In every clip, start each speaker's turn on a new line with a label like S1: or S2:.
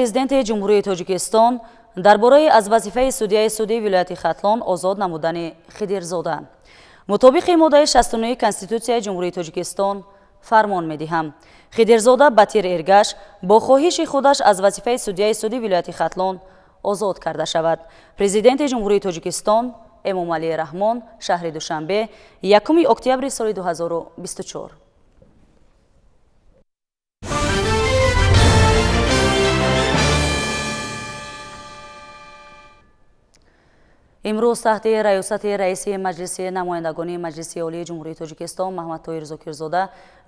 S1: Президенти Ҷумҳурии Тоҷикистон дар бораи аз вазифаи судяи суди вилояти Хатлон озод намудани Хидирзода. Мутобиқи моддаи 69 Конститутсияи Ҷумҳурии Тоҷикистон фармон медиҳам. Хидирзода Батир Эргаш бо хоҳиши худаш аз вазифаи судяи суди вилояти Хатлон озод карда шавад. Президенти Ҷумҳурии Тоҷикистон Эмомалӣ Раҳмон, шаҳри Душанбе, 1 октябри соли 2024. Имрӯз таҳти раёсати раиси Маҷлиси намояндагони Маҷлиси Олии Ҷумҳурии Тоҷикистон Маҳмадтоир Зокирзода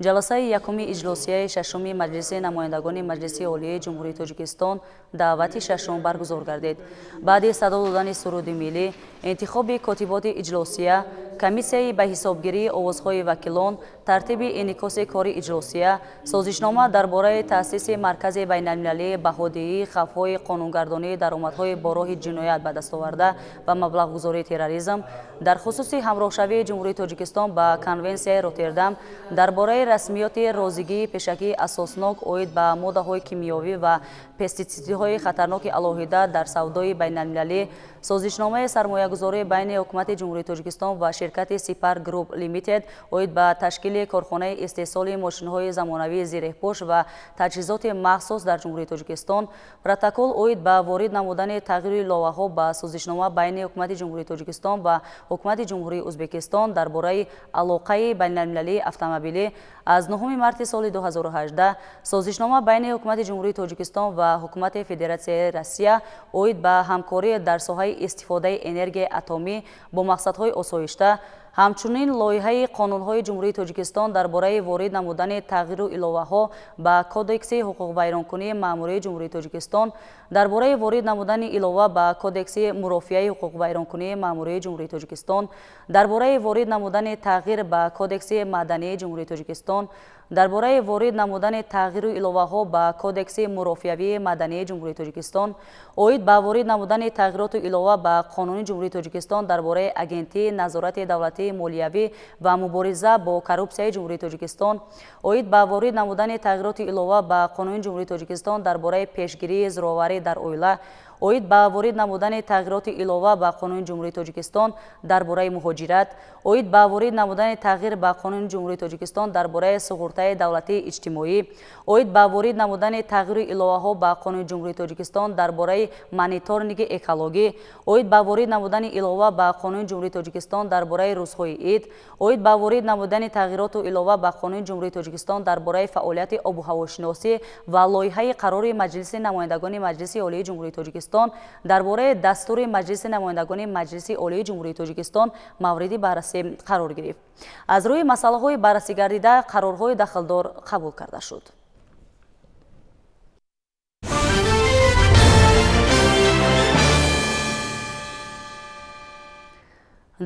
S1: ҷаласаи якуми иҷлосияи шашуми Маҷлиси намояндагони Маҷлиси Олии Ҷумҳурии Тоҷикистон даъвати шашум баргузор гардид. Баъди садо додани суруди миллӣ, интихоби котиботи иҷлосия, комиссияи ба ҳисобгирии овозҳои вакилон, тартиби инъикоси кори иҷлосия, созишнома дар бораи таъсиси Маркази байналмилалии баҳодиҳии хавфҳои қонунгардонии даромадҳои бо роҳи ҷиноят ба дастоварда ва маблағгузории терроризм, дар хусуси ҳамроҳшавии Ҷумҳурии Тоҷикистон ба Конвенсияи Роттердам дар бораи расмиёти розигии пешакии асоснок оид ба моддаҳои кимиёвӣ ва пеститсидҳои хатарноки алоҳида дар савдои байналмилалӣ, созишномаи сармоягузорӣ байни Ҳукумати Ҷумҳурии Тоҷикистон ва ширкати Сипар Груп Лимитед оид ба ташкили корхонаи истеҳсоли мошинҳои замонавии зиреҳпӯш ва таҷҳизоти махсус дар Ҷумҳурии Тоҷикистон, протокол оид ба ворид намудани тағйиру иловаҳо ба созишнома байни Ҳукумати Ҷумҳурии Тоҷикистон ва Ҳукумати Ҷумҳурии Ӯзбекистон дар бораи алоқаи байналмилалии автомобилӣ аз 9 марти соли 2018, созишнома байни Ҳукумати Ҷумҳурии Тоҷикистон ва Ҳукумати Федератсияи Россия оид ба ҳамкорӣ дар соҳаи истифодаи энергияи атомӣ бо мақсадҳои осоишта, ҳамчунин лоиҳаи қонунҳои Ҷумҳурии Тоҷикистон дар бораи ворид намудани тағйиру иловаҳо ба Кодекси ҳуқуқвайронкунии маъмурии Ҷумҳурии Тоҷикистон, дар бораи ворид намудани илова ба Кодекси мурофиаи ҳуқуқвайронкунии маъмурии Ҷумҳурии Тоҷикистон, дар бораи ворид намудани тағйир ба Кодекси мадании Ҷумҳурии Тоҷикистон, дар бораи ворид намудани тағйиру иловаҳо ба Кодекси мурофиавии мадании Ҷумҳурии Тоҷикистон, оид ба ворид намудани тағйироту илова ба Қонуни Ҷумҳурии Тоҷикистон дар бораи Агентии назорати давлатии молиявӣ ва мубориза бо коррупсияи Ҷумҳурии Тоҷикистон, оид ба ворид намудани тағйироту илова ба Қонуни Ҷумҳурии Тоҷикистон дар бораи пешгирии зӯроварӣ дар оила, оид ба ворид намудани тағйироти илова ба Қонуни Ҷумҳурии Тоҷикистон дар бораи муҳоҷират, оид ба ворид намудани тағйир ба Қонуни Ҷумҳурии Тоҷикистон дар бораи суғуртаи давлатии иҷтимоӣ, оид ба ворид намудани тағйиру иловаҳо ба Қонуни Ҷумҳурии Тоҷикистон дар бораи мониторинги экологӣ, оид ба ворид намудани илова ба Қонуни Ҷумҳурии Тоҷикистон дар бораи рӯзҳои ид, оид ба ворид намудани тағйироту илова ба Қонуни Ҷумҳурии Тоҷикистон дар бораи фаъолияти обуҳавошиносӣ ва лоиҳаи қарори Маҷлиси намояндагони Маҷлиси Олии Ҷумҳурии Тоҷикистон дар бораи дастури Маҷлиси намояндагони Маҷлиси Олии Ҷумҳурии Тоҷикистон мавриди баррасӣ қарор гирифт. Аз рӯи масъалаҳои баррасӣ гардида қарорҳои дахлдор қабул карда шуд.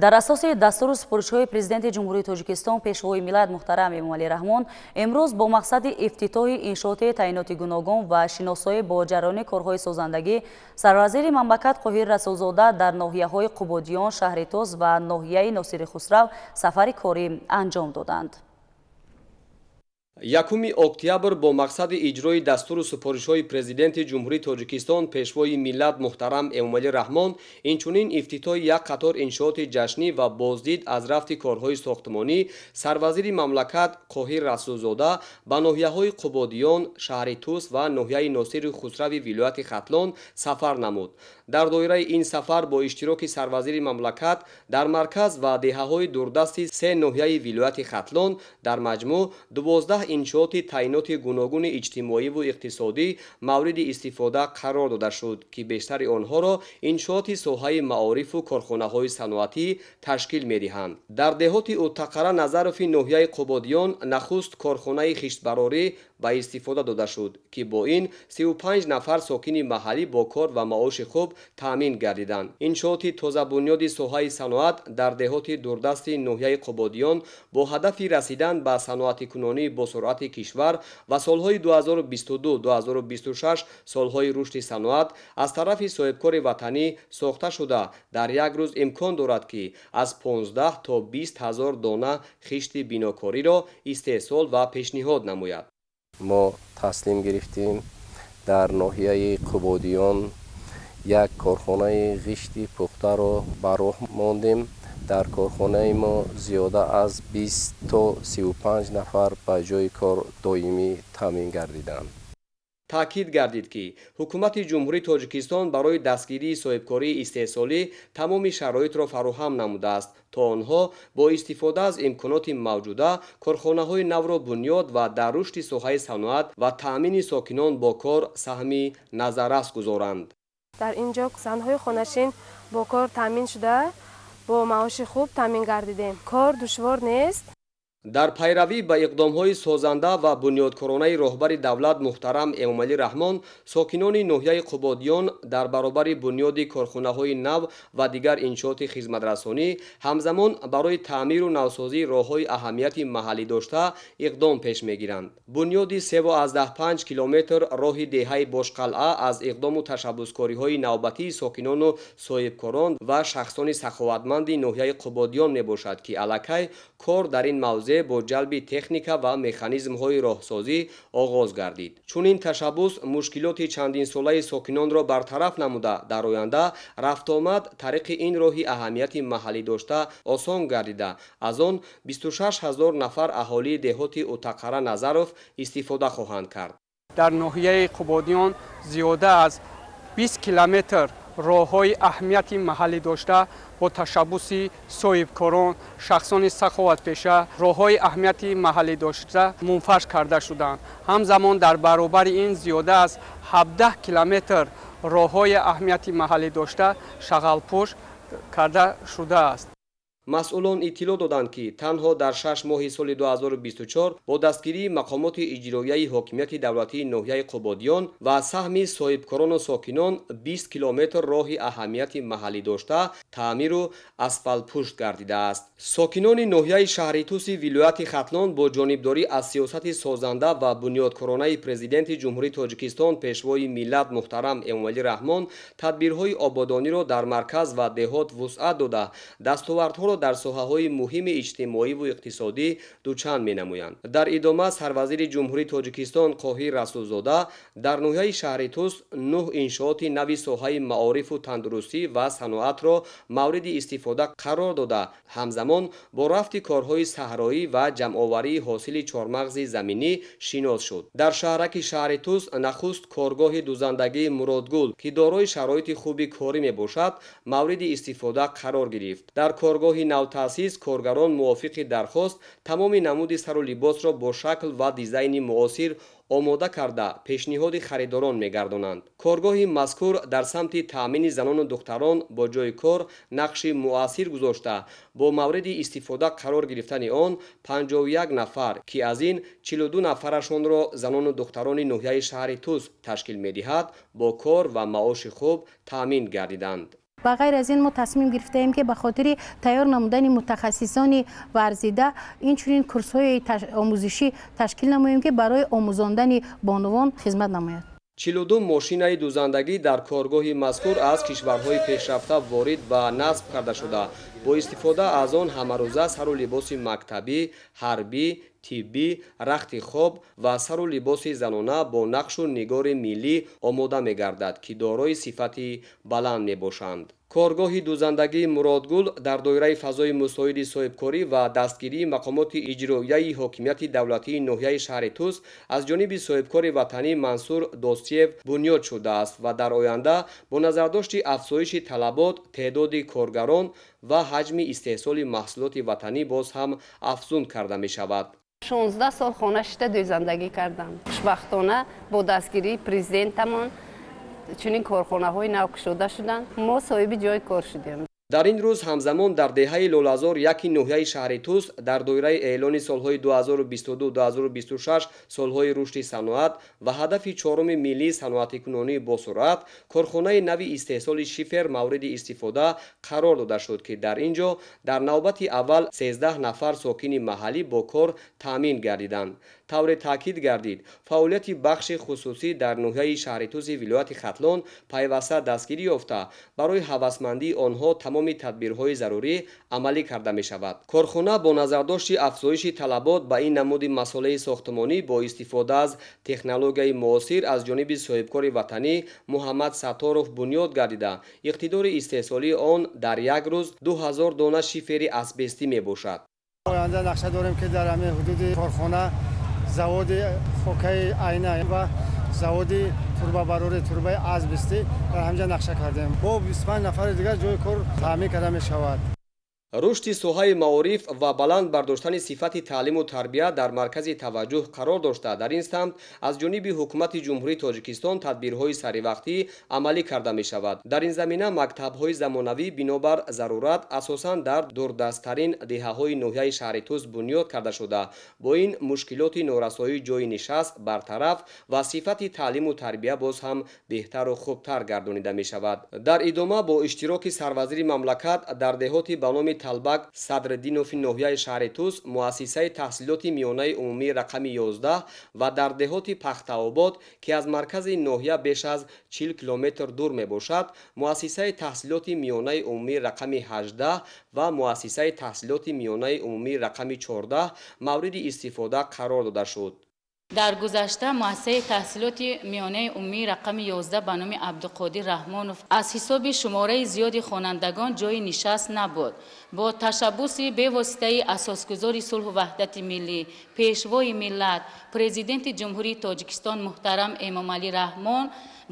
S1: Дар асоси дастуру супоришҳои Президенти Ҷумҳурии Тоҷикистон, Пешвои миллат муҳтарам Эмомалӣ Раҳмон, имрӯз бо мақсади ифтитоҳи иншооти таъиноти гуногун ва шиносоӣ бо ҷараёни корҳои созандагӣ сарвазири мамлакат Қоҳир Расулзода дар ноҳияҳои Қубодиён, шаҳри Тос ва ноҳияи Носири Хусрав сафари корӣ анҷом доданд.
S2: 1 октябр бо мақсади иҷрои дастуру супоришҳои Президенти Ҷумҳурии Тоҷикистон, Пешвои миллат муҳтарам Эмомалӣ Раҳмон, инчунин ифтитоҳи як қатор иншооти ҷашнӣ ва боздид аз рафти корҳои сохтмонӣ сарвазири мамлакат Қоҳир Расулзода ба ноҳияҳои Қубодиён, шаҳри Тус ва ноҳияи Носири Хусрави вилояти Хатлон сафар намуд. Дар доираи ин сафар бо иштироки сарвазири мамлакат дар марказ ва деҳаҳои дурдасти се ноҳияи вилояти Хатлон дар маҷмӯъ 12 иншооти таъиноти гуногуни иҷтимоиву иқтисодӣ мавриди истифода қарор дода шуд, ки бештари онҳоро иншооти соҳаи маорифу корхонаҳои саноатӣ ташкил медиҳанд. Дар деҳоти Уттақара Назарофи ноҳияи Қубодиён нахуст корхонаи хиштбарорӣ ба истифода дода шуд, ки бо ин 35 нафар сокини маҳаллӣ бо кор ва маоши хуб таъмин гардиданд. Иншооти тозабунёди соҳаи саноат дар деҳоти дурдасти ноҳияи Қубодиён бо ҳадафи расидан ба саноатикунонӣ бо суръати кишвар ва солҳои 2022-2026 солҳои рушди саноат аз тарафи соҳибкори ватанӣ сохта шуда, дар як рӯз имкон дорад, ки аз 15 то 20 ҳазор дона хишти бинокориро истеҳсол ва пешниҳод намояд.
S3: Мо таслим гирифтем Дар ноҳияи Қубодиён як корхонаи ғишти пухтаро ба роҳ мондем. Дар корхонаи мо зиёда аз 20 то 35 нафар ба ҷойи кор доимӣ таъмин гардиданд.
S2: Таъкид гардид, ки Ҳукумати Ҷумҳурии Тоҷикистон барои дастгирии соҳибкории истеҳсолӣ тамоми шароитро фароҳам намудааст, то онҳо бо истифода аз имконоти мавҷуда корхонаҳои навро бунёд ва дар рушди соҳаи саноат ва таъмини сокинон бо кор саҳми назаррас гузоранд.
S4: Дар ин ҷо занҳои хонашин бо кор таъмин шуда, бо маоши хуб таъмин гардидем. Кор душвор нест.
S2: Дар пайравӣ ба иқдомҳои созанда ва бунёдкоронаи роҳбари давлат муҳтарам Эмомалӣ Раҳмон, сокинони ноҳияи Қубодиён дар баробари бунёди корхонаҳои нав ва дигар иншооти хизматрасонӣ, ҳамзамон барои таъмиру навсозии роҳҳои аҳамияти маҳаллӣ дошта иқдом пеш мегиранд. Бунёди 3,5 километр роҳи деҳаи Бошқалъа аз иқдому ташаббускориҳои навбатии сокинону соҳибкорон ва шахсони саховатманди ноҳияи Қубодиён мебошад, ки аллакай кор дар ин мавзеъ бо ҷалби техника ва механизмҳои роҳсозӣ оғоз гардид. Чунин ташаббус мушкилоти чандинсолаи сокинонро бартараф намуда, дар оянда рафтуомад тариқи ин роҳи аҳамияти маҳаллӣ дошта осон гардида, аз он 26 ҳазор нафар аҳолии деҳоти Утақара Назаров истифода хоҳанд кард.
S5: Дар ноҳияи Қубодиён зиёда аз 20 километр роҳҳои аҳамияти маҳаллӣ дошта бо ташаббуси соҳибкорон, шахсони саховатпеша роҳҳои аҳамияти маҳаллӣ дошта мунфарш карда шуданд. Ҳамзамон дар баробари ин зиёда аз 17 километр роҳҳои аҳамияти маҳаллӣ дошта шағалпӯш карда шудааст.
S2: Масъулон иттилоъ доданд, ки танҳо дар 6 моҳи соли 2024 бо дастгирии мақомоти иҷроияи ҳокимияти давлатии ноҳияи Қубодиён ва саҳми соҳибкорону сокинон 20 километр роҳи аҳамияти маҳаллӣ дошта таъмиру асфалтпушт гардидааст. Сокинони ноҳияи шаҳри Туси вилояти Хатлон бо ҷонибдорӣ аз сиёсати созанда ва бунёдкоронаи Президенти Ҷумҳурии Тоҷикистон, Пешвои миллат муҳтарам Эмомалӣ Раҳмон тадбирҳои ободониро дар марказ ва деҳот вусъат дода, дастовардҳоро дар соҳаҳои муҳими иҷтимоиву иқтисодӣ дучанд менамоянд. Дар идома Сарвазири Ҷумҳурии Тоҷикистон Қоҳир Расулзода дар ноҳияи шаҳри Тус нӯҳ иншооти нави соҳаи маорифу тандурустӣ ва саноатро мавриди истифода қарор дода, ҳамзамон бо рафти корҳои саҳроӣ ва ҷамъоварии ҳосили чормағзи заминӣ шинос шуд. Дар шаҳраки шаҳри Тус нахуст коргоҳи дузандагии Муродгул, ки дорои шароити хуби корӣ мебошад, мавриди истифода қарор гирифт. Дар коргоҳи навтаъсис коргарон мувофиқи дархост тамоми намуди сару либосро бо шакл ва дизайни муосир омода карда пешниҳоди харидорон мегардонанд. Коргоҳи мазкур дар самти таъмини занону духтарон бо ҷойи кор нақши муассир гузошта, бо мавриди истифода қарор гирифтани он 51 нафар, ки аз ин 42 нафарашонро занону духтарони ноҳияи шаҳри Тус ташкил медиҳад, бо кор ва маоши хуб таъмин гардиданд.
S6: Ба ғайр аз ин мо тасмим гирифтаем, ки ба хотири тайёр намудани мутахассисони варзида инчунин курсҳои омӯзишӣ ташкил намоем, ки барои омӯзондани бонувон хизмат намояд.
S2: 42 мошинаи дузандагӣ дар коргоҳи мазкур аз кишварҳои пешрафта ворид ва насб карда шуда, бо истифода аз он ҳамарӯза сару либоси мактабӣ, ҳарбӣ, тиббӣ, рахти хоб ва сару либоси занона бо нақшу нигори миллӣ омода мегардад, ки дорои сифати баланд мебошанд. Коргоҳи дузандагии Муродгул дар доираи фазои мусоиди соҳибкорӣ ва дастгирии мақомоти иҷроияи ҳокимияти давлатии ноҳияи шаҳри Тус аз ҷониби соҳибкори ватанӣ Мансур Достиев бунёд шудааст ва дар оянда бо назардошти афзоиши талабот теъдоди коргарон ва ҳаҷми истеҳсоли маҳсулоти ватанӣ боз ҳам афзун карда мешавад.
S7: 16 сол хона шита дӯзандагӣ кардам. Хушбахтона, бо дастгирии президентамон чунин корхонаҳои нав кушода шуданд, мо соҳиби ҷои кор шудем.
S2: Дар ин рӯз ҳамзамон дар деҳаи Лолазор яки ноҳияи шаҳри Тус дар доираи эълони солҳои 2022-2026 солҳои рушди саноат ва ҳадафи чоруми миллии саноатикунонии босуръат корхонаи нави истеҳсоли шифер мавриди истифода қарор дода шуд, ки дар ин ҷо дар навбати аввал 13 нафар сокини маҳаллӣ бо кор таъмин гардиданд. Тавре таъкид гардид, фаъолияти бахши хусусӣ дар ноҳияи шаҳри Туси вилояти Хатлон пайваста дастгирӣ ёфта, барои ҳавасмандии онҳо тамоми тадбирҳои зарурӣ амалӣ карда мешавад. Корхона бо назардошти афзоиши талабот ба ин намуди масолеҳи сохтмонӣ бо истифода аз технологияи муосир аз ҷониби соҳибкори ватанӣ Муҳаммад Сатторов бунёд гардида, иқтидори истеҳсолии он дар як рӯз 2000 дона шифери асбестӣ мебошад.
S8: Оянда нақша дорем, ки дар ҳамин ҳудуди корхона заводи хокаи айна ва заводи турбабарори турбаи асбестӣ дар ҳамҷа нақша кардем. Бо 25 нафари дигар ҷои кор таъмин карда мешавад.
S2: Рушди соҳаи маориф ва баланд бардоштани сифати таълиму тарбия дар маркази таваҷҷӯҳ қарор дошта, дар ин самт аз ҷониби ҳукумати Ҷумҳурии Тоҷикистон тадбирҳои саривақтӣ амалӣ карда мешавад. Дар ин замина мактабҳои замонавӣ бинобар зарурат асосан дар дурдасттарин деҳаҳои ноҳияи шаҳри Тус бунёд карда шуда, бо ин мушкилоти норасоии ҷойи нишаст бартараф ва сифати таълиму тарбия боз ҳам беҳтару хубтар гардонида мешавад. Дар идома бо иштироки сарвазири мамлакат дар деҳоти ба номи Талбак Садриддинови ноҳияи шаҳри Тус муассисаи таҳсилоти миёнаи умумии рақами 11 ва дар деҳоти Пахтаобод, ки аз маркази ноҳия беш аз 40 километр дур мебошад, муассисаи таҳсилоти миёнаи умумии рақами 18 ва муассисаи таҳсилоти миёнаи умумии рақами 14 мавриди истифода қарор дода шуд.
S9: Дар гузашта муассисаи таҳсилоти миёнаи умумии рақами 11 ба номи Абдуқодир Раҳмонов аз ҳисоби шумораи зиёди хонандагон ҷойи нишаст набуд. Бо ташаббуси бевоситаи асосгузори сулҳу ваҳдати миллӣ, пешвои миллат, Президенти Ҷумҳурии Тоҷикистон муҳтарам Эмомалӣ Раҳмон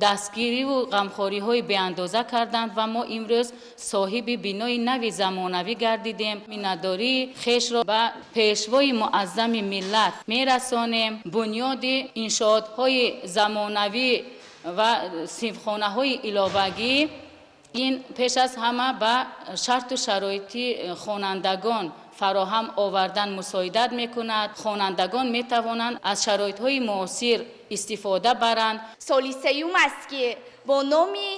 S9: дастгириву ғамхориҳои беандоза карданд ва мо имрӯз соҳиби бинои нави замонавӣ гардидем. Миннатдории хешро ба пешвои муаззами миллат мерасонем. Бунёди иншоотҳои замонавӣ ва синфхонаҳои иловагӣ ин пеш аз ҳама ба шарту шароити хонандагон фароҳам овардан мусоидат мекунад. Хонандагон метавонанд аз шароитҳои муосир истифода баранд.
S10: Соли сеюм аст, ки бо номи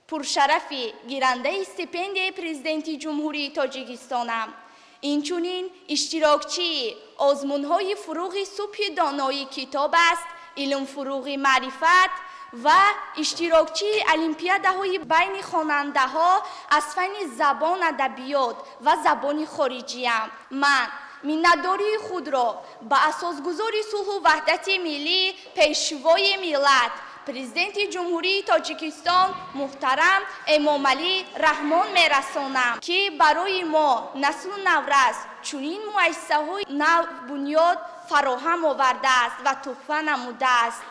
S10: пуршарафи гирандаи стипендияи Президенти Ҷумҳурии Тоҷикистонам, инчунин иштирокчии озмунҳои «Фуруғи субҳи доноӣ китоб аст», «Илм фуруғи маърифат» ва иштирокчии олимпиадаҳои байни хонандаҳо аз фанни забон, адабиёт ва забони хориҷиям. Ман миннатдории худро ба асосгузори сулҳу ваҳдати миллӣ, пешвои миллат, Президенти Ҷумҳурии Тоҷикистон муҳтарам Эмомалӣ Раҳмон мерасонам, ки барои мо, наслу наврас, чунин муассисаҳои нав бунёд фароҳам овардааст ва туҳфа намудааст.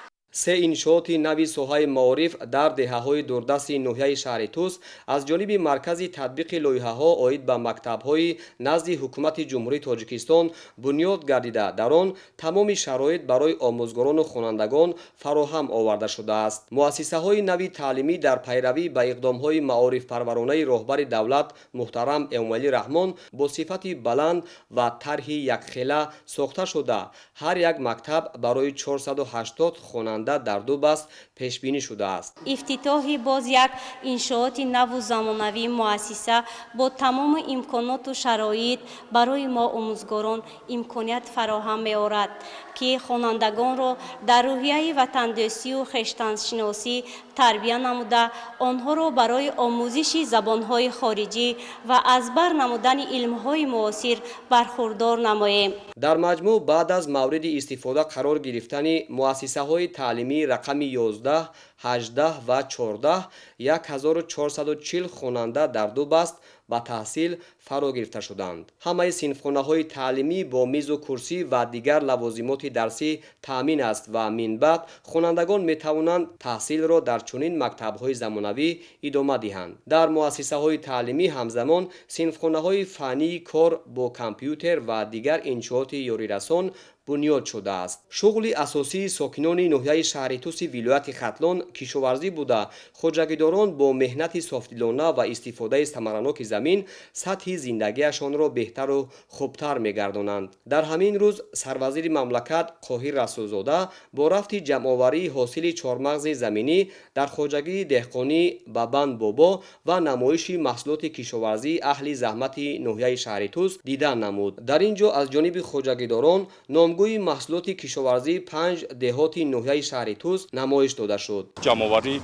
S2: Се иншооти нави соҳаи маориф дар деҳаҳои дурдасти ноҳияи шаҳри Тус аз ҷониби Маркази татбиқи лоиҳаҳо оид ба мактабҳои назди Ҳукумати Ҷумҳурии Тоҷикистон бунёд гардида, дар он тамоми шароит барои омӯзгорону хонандагон фароҳам оварда шудааст. Муассисаҳои нави таълимӣ дар пайравӣ ба иқдомҳои маорифпарваронаи роҳбари давлат муҳтарам Эмомалӣ Раҳмон бо сифати баланд ва тарҳи якхела сохта шуда, ҳар як мактаб барои 480 хонанда дар ду баст пешбинӣ шудааст.
S11: Ифтитоҳи боз як иншооти наву замонавии муассиса бо тамоми имконоту шароит барои мо омӯзгорон имконият фароҳам меорад, ки хонандагонро дар рӯҳияи ватандӯстию хештаншиносӣ тарбия намуда, онҳоро барои омӯзиши забонҳои хориҷӣ ва аз бар намудани илмҳои муосир бархурдор намоем.
S2: Дар маҷмӯъ, баъд аз мавриди истифода қарор гирифтани муассисаҳои таълимии рақами 11, 18 ва 14, 1440 хонанда дар ду баст ба таҳсил фаро гирифта шуданд. Ҳамаи синфхонаҳои таълимӣ бо мизу курсӣ ва дигар лавозимоти дарсӣ таъмин аст ва минбаъд хонандагон метавонанд таҳсилро дар чунин мактабҳои замонавӣ идома диҳанд. Дар муассисаҳои таълимӣ ҳамзамон синфхонаҳои фаннии кор бо компютер ва дигар иншооти ёрирасон бунёд шудааст. Шуғли асосии сокинони ноҳияи шаҳри Туси вилояти Хатлон кишоварзӣ буда, хоҷагидорон бо меҳнати софдилона ва истифодаи самараноки замин сатҳи зиндагиашонро беҳтару хубтар мегардонанд. Дар ҳамин рӯз сарвазири мамлакат Қоҳир Расулзода бо рафти ҷамъоварии ҳосили чормағзи заминӣ дар хоҷагии деҳқонӣ Бабан Бобо ва намоиши маҳсулоти кишоварзии аҳли заҳмати ноҳияи шаҳри Тӯс дидан намуд. Дар ин ҷо аз ҷониби хоҷагидорон номгӯи маҳсулоти кишоварзии 5 деҳоти ноҳияи шаҳри Тӯс намоиш дода шуд.
S12: Ҷамъоварӣ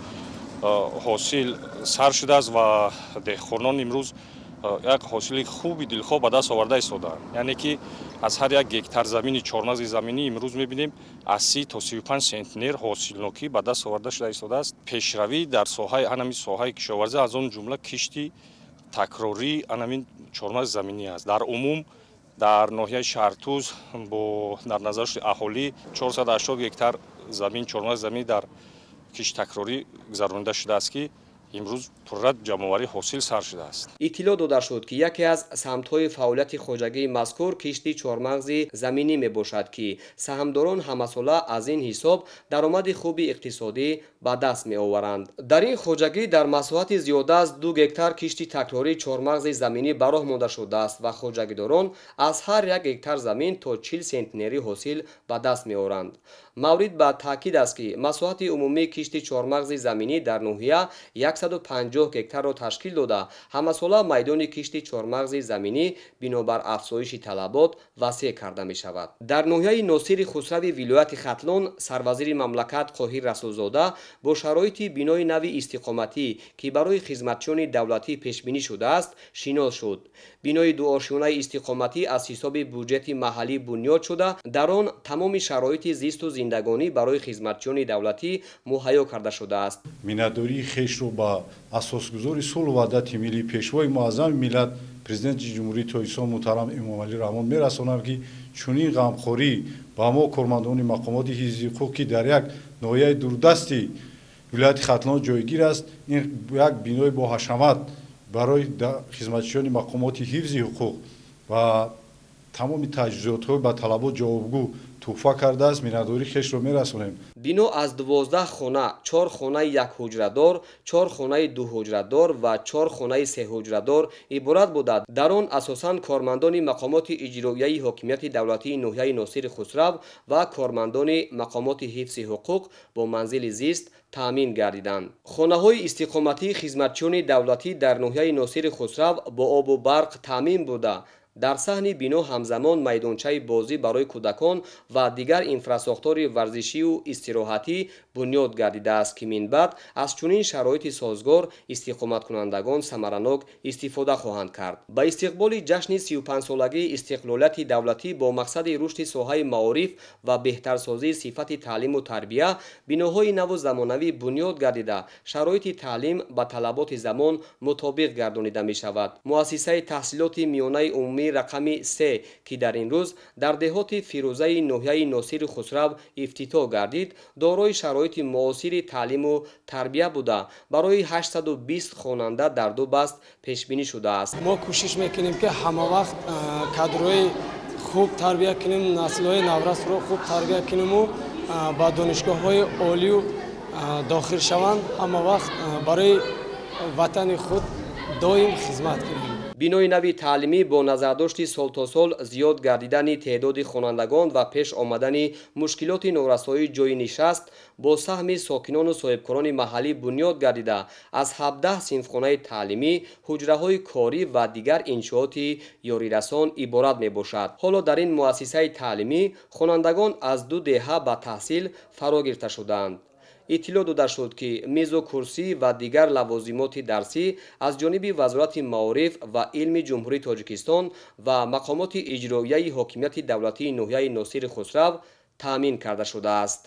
S12: ҳосил сар шудааст ва деҳқонон имрӯз як ҳосили хуби дилхоҳ ба даст оварда истодаанд. Яъне ки аз ҳар як гектар замини чормағзи заминӣ имрӯз мебинем аз 30 то 35 сентнер ҳосилнокӣ ба даст оварда шуда истодааст. Пешравӣ дар соҳаи анамин соҳаи кишоварзӣ, аз он ҷумла кишти такрории анамин чормағзи заминӣ аст. Дар умум дар ноҳияи Шаҳртӯз бо дар назардошти аҳолӣ 480 гектар замин чормағзи заминӣ дар кишти такрорӣ гузаронида шудааст, ки имрӯз пурра ҷамъоварии ҳосил сар шудааст.
S2: Иттилоъ дода шуд, ки яке аз самтҳои фаъолияти хоҷагии мазкур кишти чормағзи заминӣ мебошад, ки саҳмдорон ҳамасола аз ин ҳисоб даромади хуби иқтисодӣ ба даст меоваранд. Дар ин хоҷагӣ дар масоҳати зиёда аз 2 гектар кишти такрории чормағзи заминӣ ба роҳ монда шудааст ва хоҷагидорон аз ҳар як гектар замин то 40 сентнери ҳосил ба даст меоранд. Маврид ба таъкид аст, ки масоҳати умумии кишти чормағзи заминӣ дар ноҳия 150 гектарро ташкил дода, ҳамасола майдони кишти чормағзи заминӣ бинобар афзоиши талабот васеъ карда мешавад. Дар ноҳияи Носири Хусрави вилояти Хатлон сарвазири мамлакат Қоҳир Расулзода бо шароити бинои нави истиқоматӣ, ки барои хизматчиёни давлатӣ пешбинӣ шудааст, шинос шуд. Бинои дуошёнаи истиқоматӣ аз ҳисоби буҷети маҳаллӣ бунёд шуда, дар он тамоми шароити зисту зиндагонӣ барои хизматчиёни давлатӣ муҳайё карда шудааст.
S13: Миннатдории хешро ба асосгузори сулҳу ваҳдати миллӣ, пешвои муаззами миллат, президенти Ҷумҳурии Тоҷикистон муҳтарам Эмомалӣ Раҳмон мерасонам, ки чунин ғамхорӣ ба мо кормандони мақомоти ҳифзи ҳуқуқ, ки дар як ноҳияи дурдасти вилояти Хатлон ҷойгир аст, ин як бинои боҳашамат барои хизматчиёни мақомоти ҳифзи ҳуқуқ ва тамоми таҷҳизотҳо ба талабот ҷавобгӯ туҳфа кардааст, миннатдории хешро мерасонем.
S2: Бино аз 12 хона, 4 хонаи якҳуҷрадор, 4 хонаи дуҳуҷрадор ва 4 хонаи сеҳуҷрадор иборат буда, дар он асосан кормандони мақомоти иҷроияи ҳокимияти давлатии ноҳияи Носири Хусрав ва кормандони мақомоти ҳифзи ҳуқуқ бо манзили зист таъмин гардиданд. Хонаҳои истиқоматии хизматчиёни давлатӣ дар ноҳияи Носири Хусрав бо обу барқ таъмин буда, дар саҳни бино ҳамзамон майдончаи бозӣ барои кӯдакон ва дигар инфрасохтори варзишию истироҳатӣ бунёд гардидааст, ки минбаъд аз чунин шароити созгор истиқоматкунандагон самаранок истифода хоҳанд кард. Ба истиқболи ҷашни 35-солагии истиқлолияти давлатӣ бо мақсади рушди соҳаи маориф ва беҳтарсозии сифати таълиму тарбия биноҳои наву замонавӣ бунёд гардида, шароити таълим ба талаботи замон мутобиқ гардонида мешавад. Муассисаи таҳсилоти миёнаи умумӣ рақами 3, ки дар ин рӯз дар деҳоти Фирӯзаи ноҳияи Носири Хусрав ифтитоҳ гардид, дорои шароити муосири таълиму тарбия буда, барои 820 хонанда дар 2 баст пешбинӣ шудааст.
S14: Мо кӯшиш мекунем, ки ҳама вақт кадрҳои хуб тарбия кунем, наслҳои наврасро хуб тарбия кунему ба донишгоҳҳои олию дохил шаванд, ҳама вақт барои ватани худ доим хизмат кунем.
S2: Бинои нави таълимӣ бо назардошти сол то сол зиёд гардидани теъдоди хонандагон ва пеш омадани мушкилоти норасоии ҷойи нишаст бо саҳми сокинону соҳибкорони маҳаллӣ бунёд гардида, аз 17 синфхонаи таълимӣ, ҳуҷраҳои корӣ ва дигар иншооти ёрирасон иборат мебошад. Ҳоло дар ин муассисаи таълимӣ хонандагон аз 2 деҳа ба таҳсил фаро гирифта шудаанд. Иттилоъ дода шуд, ки мизу курсӣ ва дигар лавозимоти дарсӣ аз ҷониби Вазорати маориф ва илми Ҷумҳурии Тоҷикистон ва мақомоти иҷроияи ҳокимияти давлатии ноҳияи Носири Хусрав таъмин карда шудааст.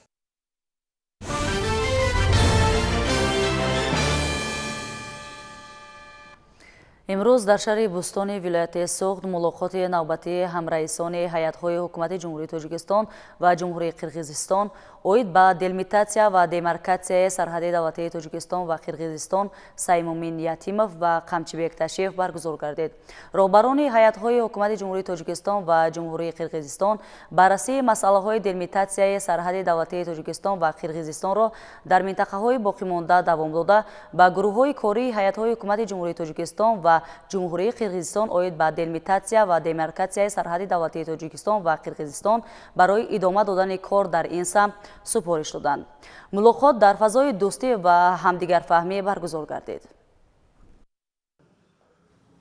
S1: Имрӯз дар шаҳри Бӯстони вилояти Суғд мулоқоти навбатии ҳамраисони ҳайатҳои ҳукумати Ҷумҳурии Тоҷикистон ва Ҷумҳурии Қирғизистон Оид ба делимитатсия ва демаркатсияи сарҳади давлатии Тоҷикистон ва Қирғизистон Саймумин Ятимов ва Қамчибек Ташиев баргузор гардид. Роҳбарони ҳайатҳои ҳукумати Ҷумҳурии Тоҷикистон ва Ҷумҳурии Қирғизистон баррасии масъалаҳои делимитатсияи сарҳади давлатии Тоҷикистон ва Қирғизистонро дар минтақаҳои боқимонда давом дода, ба гурӯҳҳои кории ҳайатҳои ҳукумати Ҷумҳурии Тоҷикистон ва Ҷумҳурии Қирғизистон оид ба делимитатсия ва демаркатсияи сарҳади давлатии Тоҷикистон ва Қирғизистон барои идома додани кор дар ин самт супориш доданд. Мулоқот дар фазои дӯстӣ ва ҳамдигарфаҳмӣ баргузор гардид.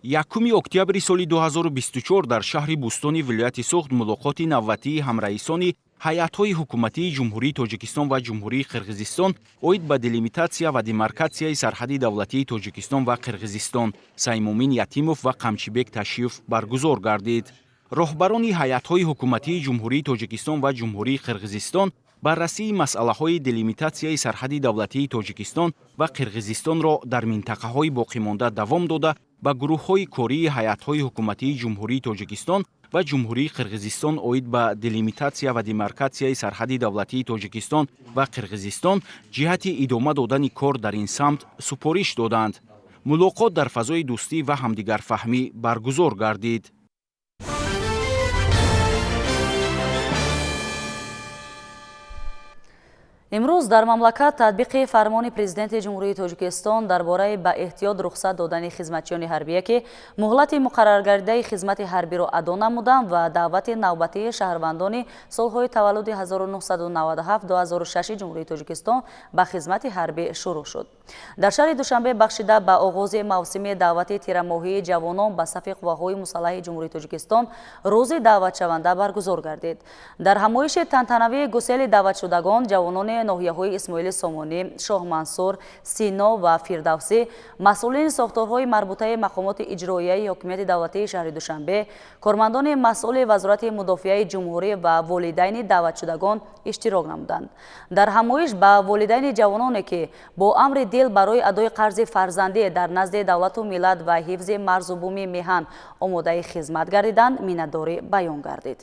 S15: 1 октябри соли 2024 дар шаҳри Бӯстони вилояти Суғд мулоқоти навбатии ҳамраисони ҳайатҳои ҳукуматии Ҷумҳурии Тоҷикистон ва Ҷумҳурии Қирғизистон оид ба делимитатсия ва демаркатсияи сарҳади давлатии Тоҷикистон ва Қирғизистон Саймумин Ятимов ва Қамчибек Ташиев баргузор гардид. Роҳбарони ҳайатҳои ҳукуматии Ҷумҳурии Тоҷикистон ва Ҷумҳурии Қирғизистон баррасии масъалаҳои делимитатсияи сарҳади давлатии Тоҷикистон ва Қирғизистонро дар минтақаҳои боқимонда давом дода, ба гурӯҳҳои кории ҳайатҳои ҳукуматии Ҷумҳурии Тоҷикистон ва Ҷумҳурии Қирғизистон оид ба делимитатсия ва демаркатсияи сарҳади давлатии Тоҷикистон ва Қирғизистон ҷиҳати идома додани кор дар ин самт супориш доданд. Мулоқот дар фазои дӯстӣ ва ҳамдигарфаҳмӣ баргузор гардид.
S1: Имрӯз дар мамлакат татбиқи фармони Президенти Ҷумҳурии Тоҷикистон дар бораи ба эҳтиёт рухсат додани хизматчиёни ҳарбие, ки муҳлати муқарраргардидаи хизмати ҳарбиро адо намуданд ва даъвати навбатии шаҳрвандони солҳои таваллуди 1997-2006 Ҷумҳурии Тоҷикистон ба хизмати ҳарбӣ шурӯъ шуд. Дар шаҳри Душанбе бахшида ба оғози мавсими даъвати тирамоҳии ҷавонон ба сафи қувваҳои мусаллаҳи Ҷумҳурии Тоҷикистон рӯзи даъватшаванда баргузор гардид. Дар ҳамоиши тантанавии гусели даъватшудагон ҷавонони ноҳияҳои Исмоили Сомонӣ, Шоҳмансур, Сино ва Фирдавсӣ, масъулини сохторҳои марбутаи мақомоти иҷроияи ҳокимияти давлатии шаҳри Душанбе, кормандони масъули Вазорати мудофиаи ҷумҳурӣ ва волидайни даъватшудагон иштирок намуданд. Дар ҳамоиш ба волидайни ҷавононе, ки бо амри дил барои адои қарзи фарзандӣ дар назди давлату миллат ва ҳифзи марзу буми меҳан омодаи хизмат гардиданд, миннатдорӣ баён гардид.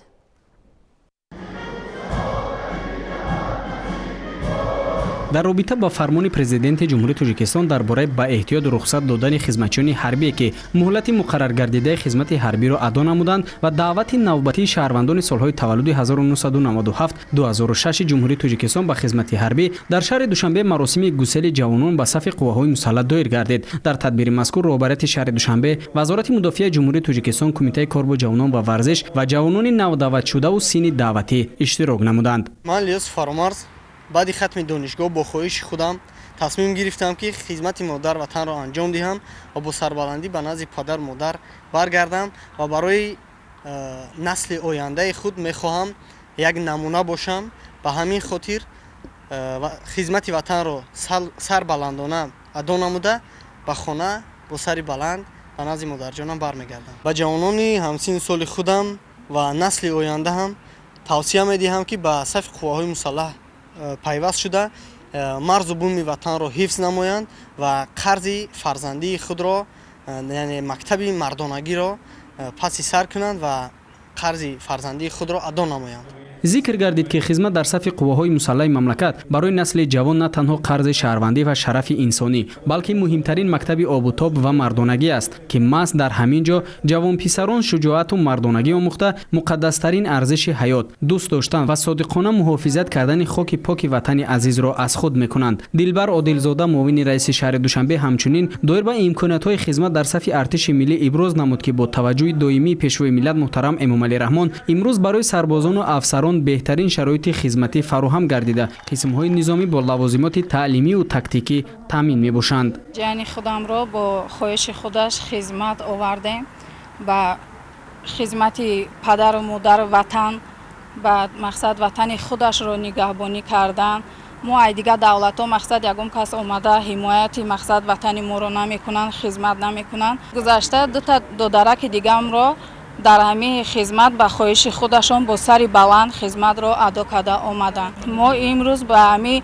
S16: Дар робита ба фармони Президенти Ҷумҳурии Тоҷикистон дар бораи ба эҳтиёт рухсат додани хизматчиёни ҳарбие, ки муҳлати муқарраргардидаи хизмати ҳарбиро адо намуданд ва даъвати навбатии шаҳрвандони солҳои таваллуди 1997-2006 Ҷумҳурии Тоҷикистон ба хизмати ҳарбӣ дар шаҳри Душанбе маросими гусели ҷавонон ба сафи қувваҳои мусаллаҳ доир гардид. Дар тадбири мазкур роҳбарияти шаҳри Душанбе, Вазорати мудофиаи Ҷумҳурии Тоҷикистон, Кумитаи кор бо ҷавонон ва варзиш ва ҷавонони навдаъватшудаву синни даъватӣ иштирок намуданд.
S17: Ман Лиёс Фаромарз баъди хатми донишгоҳ бо хоҳиши худам тасмим гирифтам, ки хизмати модар ватанро анҷом диҳам ва бо сарбаландӣ ба назди падар модар баргардам ва барои насли ояндаи худ мехоҳам як намуна бошам. Ба ҳамин хотир хизмати ватанро сарбаландона адо намуда ба хона бо сари баланд ба назди модарҷонам бармегардам. Ба ҷавонони ҳамсинну соли худам ва насли оянда ҳам тавсия медиҳам, ки ба сафи қувваҳои мусаллаҳ пайваст шуда марзу буми ватанро ҳифз намоянд ва қарзи фарзандии худро, яъне мактаби мардонагиро паси сар кунанд ва қарзи фарзандии худро адо намоянд.
S16: Зикр гардид, ки хизмат дар сафи қувваҳои мусаллаҳи мамлакат барои насли ҷавон на танҳо қарзи шаҳрвандӣ ва шарафи инсонӣ, балки муҳимтарин мактаби обутоб ва мардонагӣ аст, ки маҳз дар ҳамин ҷо ҷавонписарон шуҷоату мардонагӣ омӯхта, муқаддастарин арзиши ҳаёт, дӯст доштан ва содиқона муҳофизат кардани хоки поки ватани азизро аз худ мекунанд. Дилбар Одилзода, муовини раиси шаҳри Душанбе, ҳамчунин доир ба имкониятҳои хизмат дар сафи артиши миллӣ иброз намуд, ки бо таваҷҷӯҳи доимии пешвои миллат муҳтарам Эмомалӣ Раҳмон имрӯз барои сарбозону афсарон беҳтарин шароити хизматӣ фароҳам гардида, қисмҳои низомӣ бо лавозимоти таълимию тактикӣ таъмин мебошанд.
S18: Ҷияни худамро бо хоҳиши худаш хизмат овардем, ба хизмати падару модару ватан, ба мақсад ватани худашро нигаҳбонӣ кардан. Мо ай дигар давлатҳо мақсад ягон кас омада ҳимояти мақсад ватани моро намекунанд, хизмат намекунанд. Гузашта дута додараки дигамро дар ҳамин хизмат ба хоҳиши худашон бо сари баланд хизматро адо карда омаданд. Мо имрӯз ба ҳамин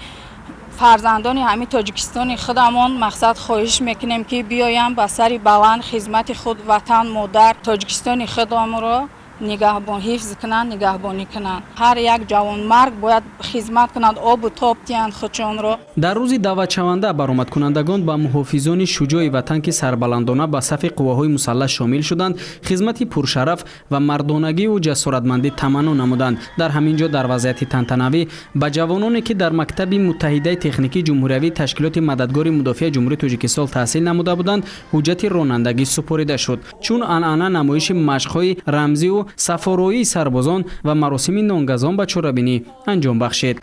S18: фарзандони ҳамин Тоҷикистони худамон мақсад хоҳиш мекунем, ки биёянд ба сари баланд хизмати худ, ватан, модар, Тоҷикистони худамонро нигаҳбон ҳифз кунанд, нигаҳбонӣ кунанд. Ҳар як ҷавонмард бояд хизмат кунанд, обу тоб диҳанд худшонро.
S16: Дар рӯзи даъватшаванда баромадкунандагон ба муҳофизони шуҷои ватан, ки сарбаландона ба сафи қувваҳои мусаллаҳ шомил шуданд, хизмати пуршараф ва мардонагиву ҷасоратмандӣ таманно намуданд. Дар ҳамин ҷо дар вазъияти тантанавӣ ба ҷавононе, ки дар мактаби муттаҳидаи техникии ҷумҳуриявии ташкилоти мададгори мудофиаи Ҷумҳурии Тоҷикистон таҳсил намуда буданд, ҳуҷҷати ронандагӣ супорида шуд. Чун анъана, намоиши машқҳои рамзиву сафороии сарбозон ва маросими нонгазон ба чорабинӣ анҷом бахшид.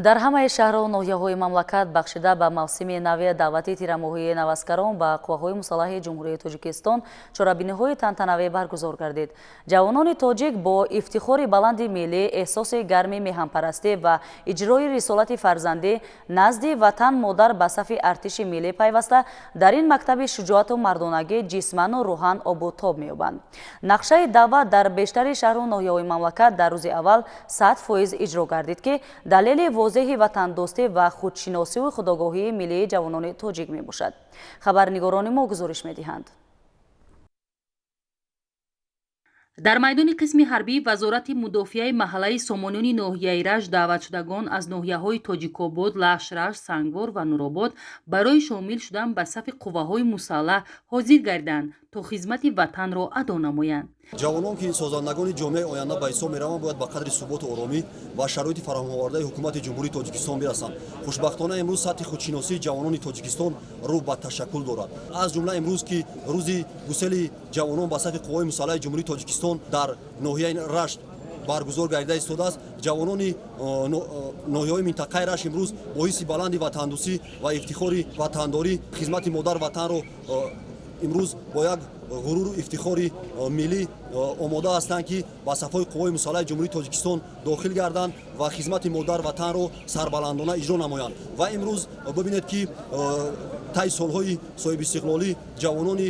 S1: Дар ҳамаи шаҳру ноҳияҳои мамлакат бахшида ба мавсими нави даъвати тирамоҳии наваскарон ба қувваҳои мусаллаҳи Ҷумҳурии Тоҷикистон чорабиниҳои тантанавӣ баргузор гардид. Ҷавонони тоҷик бо ифтихори баланди миллӣ, эҳсоси гарми меҳанпарастӣ ва иҷрои рисолати фарзандӣ назди ватан модар ба сафи артиши миллӣ пайваста дар ин мактаби шуҷоату мардонагӣ ҷисману рӯҳан обу тоб меёбанд. Нақшаи даъват дар бештари шаҳру ноҳияҳои мамлакат дар рӯзи аввал 100% иҷро гардид, ки далели возеҳи ватандӯстӣ ва худшиносиву худогоҳии миллии ҷавонони тоҷик мебошад. Хабарнигорони мо гузориш медиҳанд.
S19: Дар майдони қисми ҳарбии Вазорати мудофиаи маҳаллаи Сомониёни ноҳияи Рашт даъватшудагон аз ноҳияҳои Тоҷикобод, Лахш, Рашт, Сангвор ва Нуробод барои шомил шудан ба сафи қувваҳои мусаллаҳ ҳозир гардиданд, то хизмати ватанро адо намоянд.
S20: Ҷавонон, ки созандагони ҷомеаи оянда ба ҳисоб мераванд, бояд ба қадри суботу оромӣ ва шароити фароҳамовардаи ҳукумати Ҷумҳурии Тоҷикистон бирасанд. Хушбахтона, имрӯз сатҳи худшиносии ҷавонони Тоҷикистон рӯ ба ташаккул дорад. Аз ҷумла имрӯз, ки рӯзи гусели ҷавонон ба сафи қувваҳои мусаллаҳи Ҷумҳурии Тоҷикистон дар ноҳияи Рашт баргузор гардида истодааст, ҷавонони ноҳияҳои минтақаи Рашт имрӯз бо ҳисси баланди ватандӯстӣ ва ифтихори ватандорӣ хизмати модар ватанро имрӯз бо як ғуруру ифтихори миллӣ омода ҳастанд, ки ба сафҳои қувваҳои мусаллаҳи Ҷумҳурии Тоҷикистон дохил гарданд ва хизмати модар ватанро сарбаландона иҷро намоянд. Ва имрӯз бибинед, ки таи солҳои соҳибистиқлолӣ ҷавонони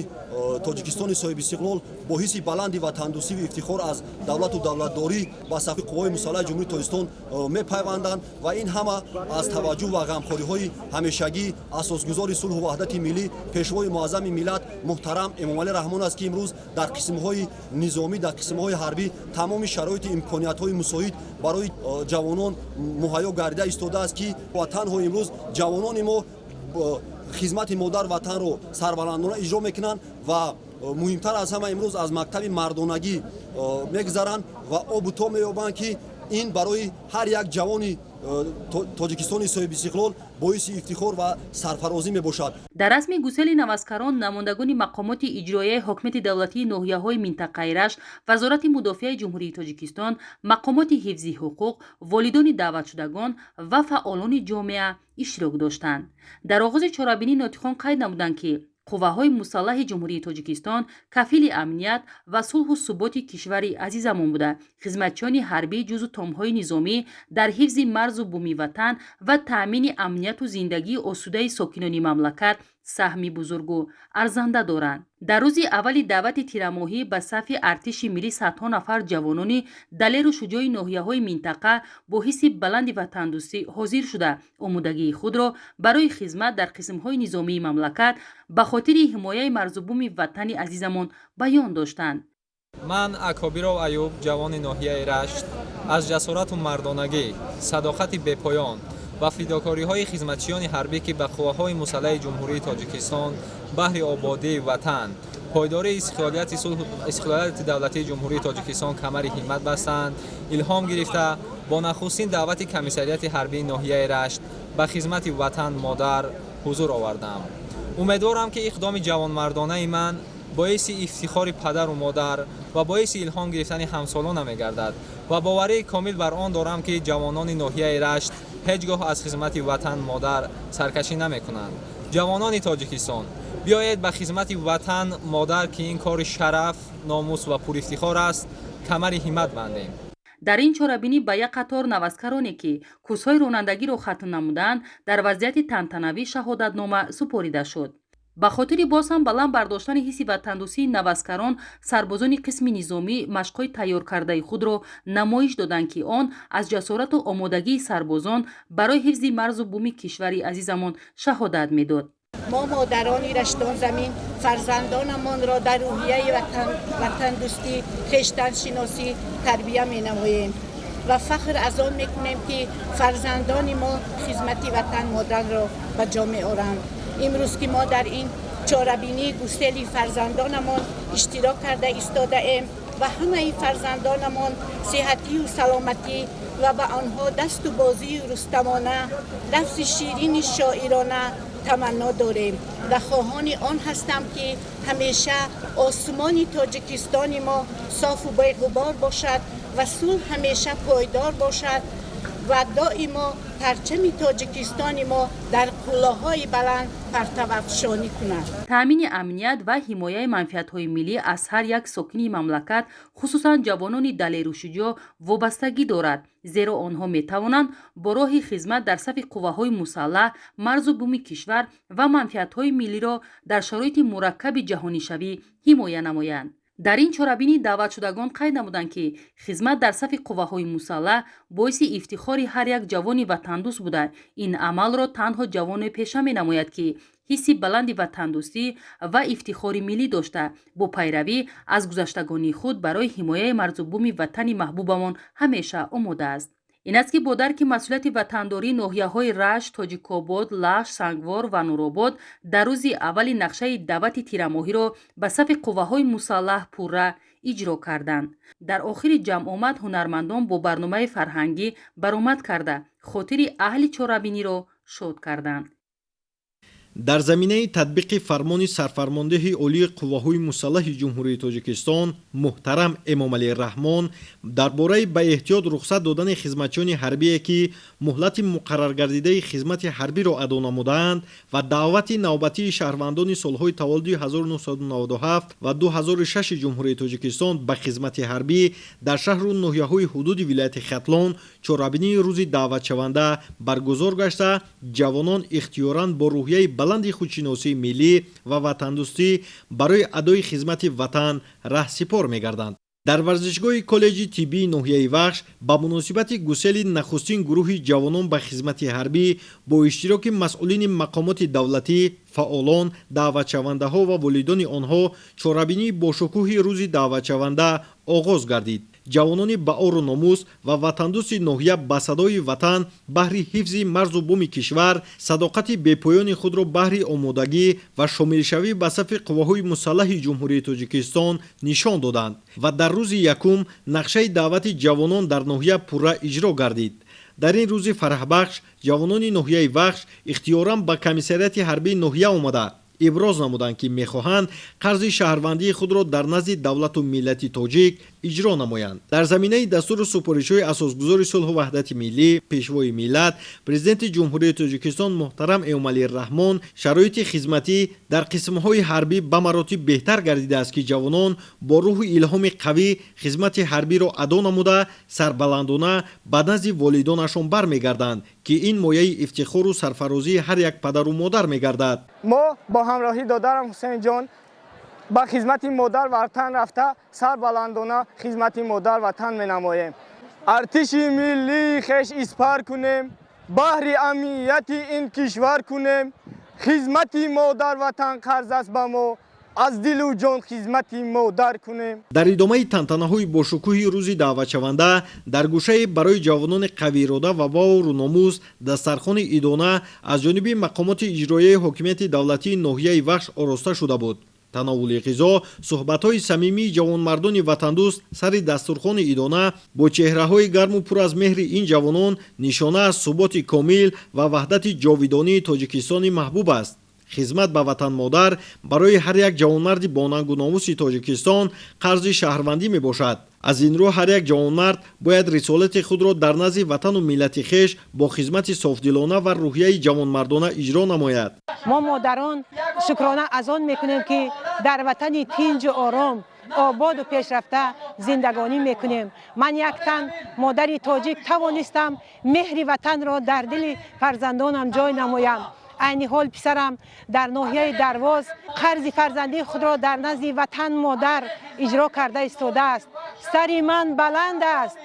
S20: Тоҷикистони соҳибистиқлол бо ҳисси баланди ватандӯстиву ифтихор аз давлату давлатдорӣ ба сафи қувваҳои мусаллаҳи Ҷумҳурии Тоҷикистон мепайванданд ва ин ҳама аз таваҷҷӯҳ ва ғамхориҳои ҳамешагӣ асосгузори сулҳу ваҳдати миллӣ, пешвои муаззами миллат муҳтарам Эмомалӣ Раҳмон аст, ки имрӯз дар қисмҳои низомӣ, дар қисмҳои ҳарбӣ тамоми шароити имкониятҳои мусоид барои ҷавонон муҳайё гардида истодааст, ки ва танҳо имрӯз ҷавонони мо хизмати модар ватанро сарбаландона иҷро мекунанд ва муҳимтар аз ҳама имрӯз аз мактаби мардонагӣ мегузаранд ва обу тоб меёбанд, ки ин барои ҳар як ҷавони Тоҷикистони соҳибистиқлол боиси ифтихор ва сарфарозӣ мебошад.
S19: Дар расми гусели наваскарон намояндагони мақомоти иҷроияи ҳокимияти давлатии ноҳияҳои минтақаи Рашт, Вазорати мудофиаи Ҷумҳурии Тоҷикистон, мақомоти ҳифзи ҳуқуқ, волидони даъватшудагон ва фаъолони ҷомеа иштирок доштанд. Дар оғози чорабинӣ нотиқон қайд намуданд, ки қувваҳои мусаллаҳи Ҷумҳурии Тоҷикистон кафили амният ва сулҳу суботи кишвари азизамон буда, хизматчиёни ҳарбӣ ҷузъу томҳои низомӣ дар ҳифзи марзу буми ватан ва таъмини амнияту зиндагии осудаи сокинони мамлакат саҳми бузургу арзанда доранд. Дар рӯзи аввали даъвати тирамоҳӣ ба сафи артиши миллӣ садҳо нафар ҷавонони далеру шуҷои ноҳияҳои минтақа бо ҳисси баланди ватандӯстӣ ҳозир шуда, омодагии худро барои хизмат дар қисмҳои низомии мамлакат ба хотири ҳимояи марзубуми ватани азизамон баён доштанд.
S21: Ман Акобиров Аюб, ҷавони ноҳияи Рашт, аз ҷасорату мардонагӣ, садоқати бепоён ва фидокориҳои хизматчиёни ҳарбӣ, ки ба қувваҳои мусаллаҳи Ҷумҳурии Тоҷикистон баҳри ободии ватан, пойдории истиқлолияти давлатии Ҷумҳурии Тоҷикистон камари ҳиммат бастанд, илҳом гирифта бо нахустин даъвати комиссариати ҳарбии ноҳияи Рашт ба хизмати ватан модар ҳузур овардам. Умедворам, ки иқдоми ҷавонмардонаи ман боиси ифтихори падару модар ва боиси илҳом гирифтани ҳамсолона мегардад ва боварии комил бар он дорам, ки ҷавонони ноҳияи Рашт ҳеҷ гоҳ аз хизмати ватан модар саркашӣ намекунанд. Ҷавонони Тоҷикистон, биёед ба хизмати ватан модар, ки ин кори шараф, номус ва пурифтихор аст, камари ҳиммат бандем.
S19: Дар ин чорабинӣ ба як қатор наваскароне, ки курсҳои ронандагиро хатм намуданд, дар вазъияти тантанавӣ шаҳодатнома супорида шуд. Ба хотири боз ҳам баланд бардоштани ҳисси ватандӯстии наваскарон, сарбозони қисми низомӣ машқҳои тайёркардаи худро намоиш доданд, ки он аз ҷасорату омодагии сарбозон барои ҳифзи марзу буми кишвари азизамон шаҳодат медод.
S3: Мо, модарони Раштонзамин, фарзандонамонро дар рӯҳияи ватандӯстӣ, хештаншиносӣ тарбия менамоем ва фахр аз он мекунем, ки фарзандони мо хизмати ватан модарро ба ҷо меоранд. Имрӯз ки мо дар ин чорабинии гусели фарзандонамон иштирок карда истодаем ва ҳамаи фарзандонамон сиҳатию саломатӣ ва ба онҳо дасту бозии рустамона, лафзи ширини шоирона таманно дорем ва хоҳони он ҳастам, ки ҳамеша осмони Тоҷикистони мо софу беғубор бошад ва сулҳ ҳамеша пойдор бошад ва доимо парчами Тоҷикистони мо дар қуллаҳои баланд партавафшонӣ кунад.
S19: Таъмини амният ва ҳимояи манфиатҳои миллӣ аз ҳар як сокини мамлакат, хусусан ҷавонони далеру шуҷоъ, вобастагӣ дорад, зеро онҳо метавонанд бо роҳи хизмат дар сафи қувваҳои мусаллаҳ марзу буми кишвар ва манфиатҳои миллиро дар шароити мураккаби ҷаҳонишавӣ ҳимоя намоянд. Дар ин чорабинӣ даъватшудагон қайд намуданд, ки хизмат дар сафи қувваҳои мусаллаҳ боиси ифтихори ҳар як ҷавони ватандӯст буда, ин амалро танҳо ҷавоне пеша менамояд, ки ҳисси баланди ватандӯстӣ ва ифтихори миллӣ дошта, бо пайравӣ аз гузаштагони худ барои ҳимояи марзу буми ватани маҳбубамон ҳамеша омода аст. Ин аст, ки бо дарки масъулияти ватандорӣ ноҳияҳои Рашт, Тоҷикобод, Лахш, Сангвор ва Нуробод дар рӯзи аввали нақшаи даъвати тирамоҳиро ба сафи қувваҳои мусаллаҳ пурра иҷро карданд. Дар охири ҷамъомад ҳунармандон бо барномаи фарҳангӣ баромад карда, хотири аҳли чорабиниро шод карданд.
S22: Дар заминаи татбиқи фармони сарфармондеҳи олии қувваҳои мусаллаҳи Ҷумҳурии Тоҷикистон муҳтарам Эмомалӣ Раҳмон дар бораи ба эҳтиёт рухсат додани хизматчиёни ҳарбие, ки муҳлати муқарраргардидаи хизмати ҳарбиро адо намудаанд, ва даъвати навбатии шаҳрвандони солҳои таваллуди 1997 ва 2006 Ҷумҳурии Тоҷикистон ба хизмати ҳарбӣ дар шаҳру ноҳияҳои ҳудуди вилояти Хатлон чорабинии рӯзи даъватшаванда баргузор гашта, ҷавонон ихтиёран бо рӯҳияи баланди худшиносии миллӣ ва ватандӯстӣ барои адои хизмати ватан раҳсипор мегарданд. Дар варзишгоҳи коллеҷи тиббии ноҳияи Вахш ба муносибати гусели нахустин гурӯҳи ҷавонон ба хизмати ҳарбӣ бо иштироки масъулини мақомоти давлатӣ, фаъолон, даъватшавандаҳо ва волидони онҳо чорабинии бошукӯҳи рӯзи даъватшаванда оғоз гардид. Ҷавонони баору номус ва ватандӯсти ноҳия ба садои ватан баҳри ҳифзи марзу буми кишвар садоқати бепоёни худро баҳри омодагӣ ва шомилшавӣ ба сафи қувваҳои мусаллаҳи Ҷумҳурии Тоҷикистон нишон доданд ва дар рӯзи якум нақшаи даъвати ҷавонон дар ноҳия пурра иҷро гардид. Дар ин рӯзи фараҳбахш ҷавонони ноҳияи Вахш ихтиёран ба комиссариати ҳарбии ноҳия омада иброз намуданд, ки мехоҳанд қарзи шаҳрвандии худро дар назди давлату миллати тоҷик иҷро намоянд. Дар заминаи дастуру супоришҳои асосгузори сулҳу ваҳдати миллӣ, Пешвои миллат, Президенти Ҷумҳурии Тоҷикистон муҳтарам Эмомалӣ Раҳмон шароити хизматӣ дар қисмҳои ҳарбӣ ба маротиб беҳтар гардидааст, ки ҷавонон бо рӯҳу илҳоми қавӣ хизмати ҳарбиро адо намуда, сарбаландона ба назди волидонашон бармегарданд, ки ин мояи ифтихору сарфарозии ҳар як падару модар мегардад.
S23: Мо бо ҳамроҳӣ додарам Ҳусейнҷон ба хизмати модар ватан рафта, сарбаландона хизмати модар ватан менамоем. Артиши миллии хеш испар кунем, баҳри амнияти ин кишвар кунем. Хизмати модар ватан қарз аст ба мо, аз дилу ҷон хизмати модар кунем.
S22: Дар идомаи тантанаҳои бошукӯҳи рӯзи даъватшаванда дар гӯшаи барои ҷавонони қавиирода ва баору номус дастархони идона аз ҷониби мақомоти иҷроияи ҳокимияти давлатии ноҳияи Вахш ороста шуда буд. Тановули ғизо, суҳбатҳои самимии ҷавонмардони ватандӯст сари дастурхони идона бо чеҳраҳои гарму пур аз меҳри ин ҷавонон нишона аз суботи комил ва ваҳдати ҷовидонии Тоҷикистони маҳбуб аст. Хизмат ба ватанмодар барои ҳар як ҷавонмарди бонангу номуси Тоҷикистон қарзи шаҳрвандӣ мебошад. Аз ин рӯ ҳар як ҷавонмард бояд рисолати худро дар назди ватану миллати хеш бо хизмати софдилона ва рӯҳияи ҷавонмардона иҷро намояд.
S24: Мо, модарон, шукрона аз он мекунем, ки дар ватани тинҷу ором, ободу пешрафта зиндагонӣ мекунем. Ман як тан модари тоҷик тавонистам меҳри ватанро дар дили фарзандонам ҷой намоям. Айни ҳол писарам дар ноҳияи Дарвоз қарзи фарзандии худро дар назди ватан модар иҷро карда истодааст. Сари ман баланд аст,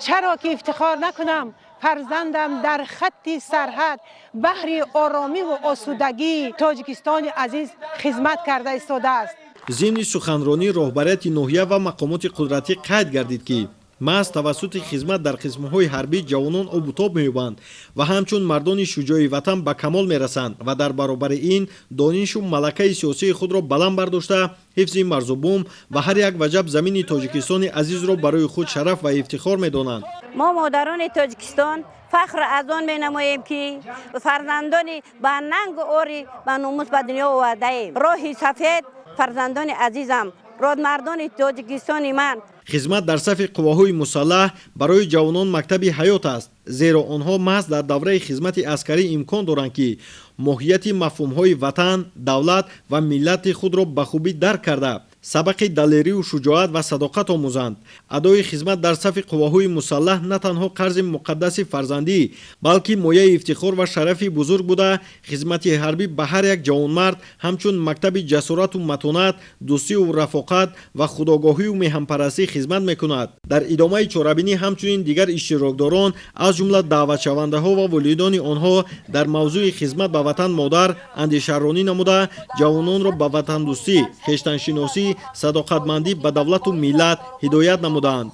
S24: чаро ки ифтихор накунам. Фарзандам дар хатти сарҳад баҳри оромӣ ва осудагии Тоҷикистони азиз хизмат карда истодааст.
S22: Зимни суханронӣ роҳбарияти ноҳия ва мақомоти қудратӣ қайд гардид, ки маҳз тавассути хизмат дар қисмҳои ҳарбӣ ҷавонон обутоб меёбанд ва ҳамчун мардони шуҷои ватан ба камол мерасанд ва дар баробари ин донишу малакаи сиёсии худро баланд бардошта, ҳифзи марзу бум ва ҳар як ваҷаб замини Тоҷикистони азизро барои худ шараф ва ифтихор медонанд.
S4: Мо, модарони Тоҷикистон, фахр аз он менамоем, ки фарзандони ба нангу ори, ба номус ба дунё овардаем. Роҳи сафед, фарзандони азизам, родмардони Тоҷикистони ман.
S22: Хизмат дар сафи қувваҳои мусаллаҳ барои ҷавонон мактаби ҳаёт аст, зеро онҳо маҳз дар давраи хизмати аскарӣ имкон доранд, ки моҳияти мафҳумҳои ватан, давлат ва миллати худро ба хубӣ дарк карда, сабақи далерию шуҷоат ва садоқат омӯзанд. Адои хизмат дар сафи қувваҳои мусаллаҳ на танҳо қарзи муқаддаси фарзандӣ, балки мояи ифтихор ва шарафи бузург буда, хизмати ҳарбӣ ба ҳар як ҷавонмард ҳамчун мактаби ҷасорату матонат, дӯстию рафоқат ва худогоҳию меҳанпарастӣ хизмат мекунад. Дар идомаи чорабинӣ ҳамчунин дигар иштирокдорон, аз ҷумла даъватшавандаҳо ва волидони онҳо, дар мавзӯи хизмат ба ватан модар андешаронӣ намуда, ҷавононро ба ватандӯстӣ, хештаншиносӣ, садоқатмандӣ ба давлату миллат ҳидоят намуданд.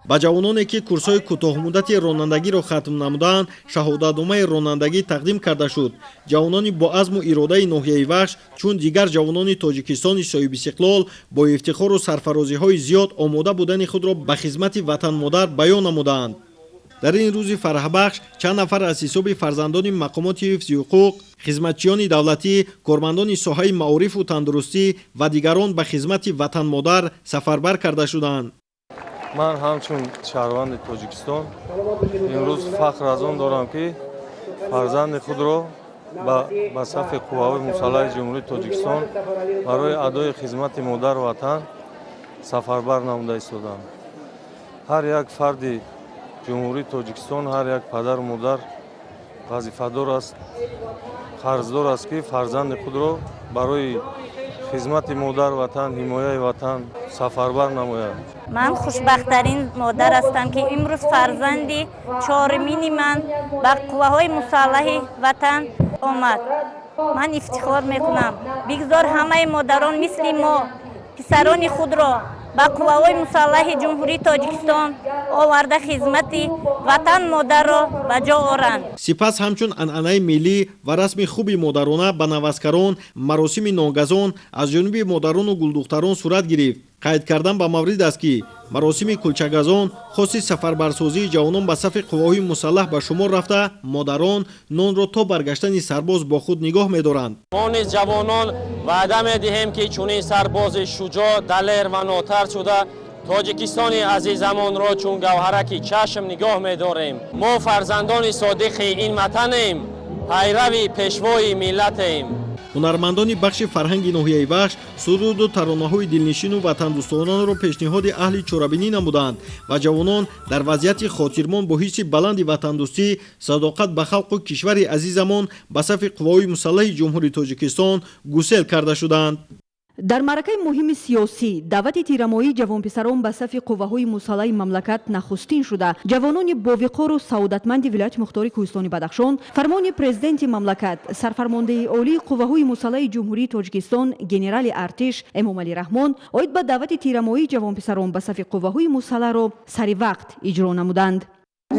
S22: Ба ҷавононе, ки курсҳои кӯтоҳмуддати ронандагиро хатм намуданд, шаҳодатномаи ронандагӣ тақдим карда шуд. Ҷавонони бо азму иродаи ноҳияи Вахш, чун дигар ҷавонони Тоҷикистони соҳибистиқлол, бо ифтихору сарфарозиҳои зиёд омода будани худро ба хизмати ватанмодар баён намуданд. Дар ин рӯзи фараҳбахш чанд нафар аз ҳисоби фарзандони мақомоти ҳифзи ҳуқуқ, хизматчиёни давлатӣ, кормандони соҳаи маорифу тандурустӣ ва дигарон ба хизмати ватанмодар сафарбар карда шуданд.
S5: Ман ҳамчун шаҳрванди Тоҷикистон имрӯз фахр аз он дорам, ки фарзанди худро ба сафи қувваҳои мусаллаҳи Ҷумҳурии Тоҷикистон барои адои хизмати модару ватан сафарбар намуда истодам. Ҳар як фарди Ҷумҳурии Тоҷикистон, ҳар як падару модар вазифадор аст, қарздор аст, ки фарзанди худро барои хизмати модар ватан, ҳимояи ватан сафарбар намояд.
S4: Ман хушбахттарин модар ҳастам, ки имрӯз фарзанди чорумини ман ба қувваҳои мусаллаҳи ватан омад. Ман ифтихор мекунам. Бигзор ҳамаи модарон мисли мо писарони худро ба қувваҳои мусаллаҳи Ҷумҳурии Тоҷикистон оварда, хизмати ватан модарро ба ҷо оранд.
S22: Сипас, ҳамчун анъанаи миллӣ ва расми хуби модарона, ба наваскарон маросими нонгазон аз ҷониби модарону гулдухтарон сурат гирифт. Қайд кардан ба маврид аст, ки маросими кулчагазон хоси сафарбарсозии ҷавонон ба сафи қувваҳои мусаллаҳ ба шумор рафта, модарон нонро то баргаштани сарбоз бо худ нигоҳ медоранд.
S6: Мо низ, ҷавонон, ваъда медиҳем, ки чунин сарбози шуҷоъ, далер ва нотарс шуда, Тоҷикистони азизамонро чун гавҳараки чашм нигоҳ медорем. Мо фарзандони содиқи ин ватанем, пайрави пешвои миллатем.
S22: Ҳунармандони бахши фарҳанги ноҳияи Вахш суруду таронаҳои дилнишину ватандӯстонаро пешниҳоди аҳли чорабинӣ намуданд ва ҷавонон дар вазъияти хотирмон бо ҳисси баланди ватандӯстӣ, садоқат ба халқу кишвари азизамон ба сафи қувваҳои мусаллаҳи Ҷумҳурии Тоҷикистон гусел карда шуданд.
S7: Дар маъракаи муҳими сиёсӣ, даъвати тирамоҳии ҷавонписарон ба сафи қувваҳои мусаллаҳи мамлакат, нахустин шуда ҷавонони бовиқору саодатманди вилояти мухтори Кӯҳистони Бадахшон фармони Президенти мамлакат, Сарфармондеҳи Олии Қувваҳои Мусаллаҳи Ҷумҳурии Тоҷикистон, генерали артиш Эмомалӣ Раҳмон оид ба даъвати тирамоҳии ҷавонписарон ба сафи қувваҳои мусаллаҳро сари вақт иҷро намуданд.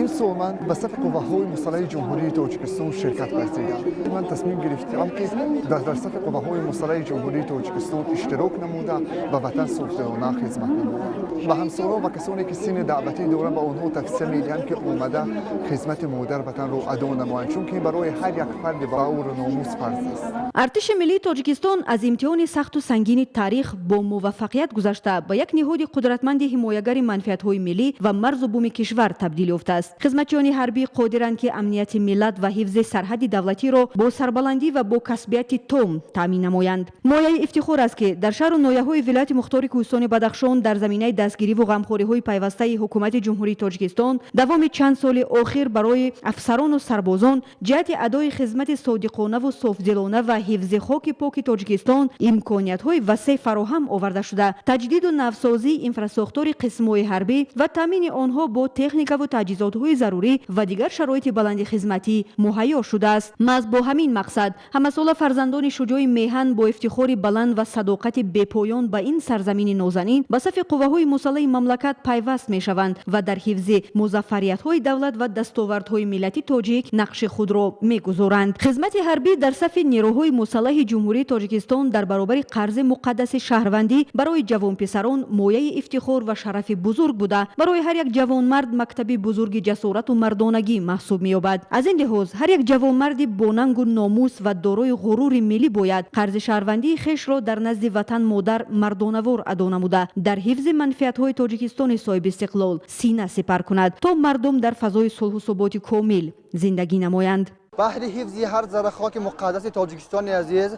S25: Имсол ман ба сафи қувваҳои мусаллаҳи Ҷумҳурии Тоҷикистон ширкат варзидам. Ман тасмим гирифтам, ки дар сафи қувваҳои мусаллаҳи Ҷумҳурии Тоҷикистон иштирок намуда, ба ватан софдилона хизмат намоям. Ба ҳамсолон ва касоне, ки синни даъватӣ доранд, ба онҳо тавсия медиҳам, ки омада хизмати модар ватанро адо намоянд, чунки барои ҳар як фарди ба ӯро номус фарз аст.
S7: Артиши миллии Тоҷикистон аз имтиҳони сахту сангини таърих бо муваффақият гузашта, ба як ниҳоди қудратманди ҳимоягари манфиатҳои миллӣ ва марзу буми кишвар табдил ёфтааст. Хизматчиёни ҳарбӣ қодиранд, ки амнияти миллат ва ҳифзи сарҳади давлатиро бо сарбаландӣ ва бо касбияти том таъмин намоянд. Мояи ифтихор аст, ки дар шаҳру ноҳияҳои вилояти мухтори Кӯҳистони Бадахшон дар заминаи дастгириву ғамхориҳои пайвастаи ҳукумати Ҷумҳурии Тоҷикистон давоми чанд соли охир барои афсарону сарбозон ҷиҳати адои хизмати содиқонаву софдилона ва ҳифзи хоки поки Тоҷикистон имкониятҳои васеъ фароҳам оварда шуда, таҷдиду навсозии инфрасохтори қисмҳои ҳарбӣ ва таъмини онҳо бо техникаву таҷҳизотҳои таҷҳизотҳои зарурӣ ва дигар шароити баланди хизматӣ муҳайё шудааст. Маҳз бо ҳамин мақсад ҳамасола фарзандони шуҷои меҳан бо ифтихори баланд ва садоқати бепоён ба ин сарзамини нозанин ба сафи қувваҳои мусаллаҳи мамлакат пайваст мешаванд ва дар ҳифзи музаффариятҳои давлат ва дастовардҳои миллати тоҷик нақши худро мегузоранд. Хизмати ҳарбӣ дар сафи нерӯҳои мусаллаҳи Ҷумҳурии Тоҷикистон дар баробари қарзи муқаддаси шаҳрвандӣ барои ҷавонписарон мояи ифтихор ва шарафи бузург буда, барои ҳар як ҷавонмард мактаби бузурги ҷасорату мардонагӣ маҳсуб меёбад. Аз ин лиҳоз ҳар як ҷавонмарди бо нангу номус ва дорои ғурури миллӣ бояд қарзи шаҳрвандии хешро дар назди ватан модар мардонавор адо намуда, дар ҳифзи манфиатҳои Тоҷикистони соҳибистиқлол сина сипар кунад, то мардум дар фазои сулҳу суботи комил зиндагӣ намоянд.
S8: Баҳри ҳифзи ҳар зарра хоки муқаддаси Тоҷикистони азиз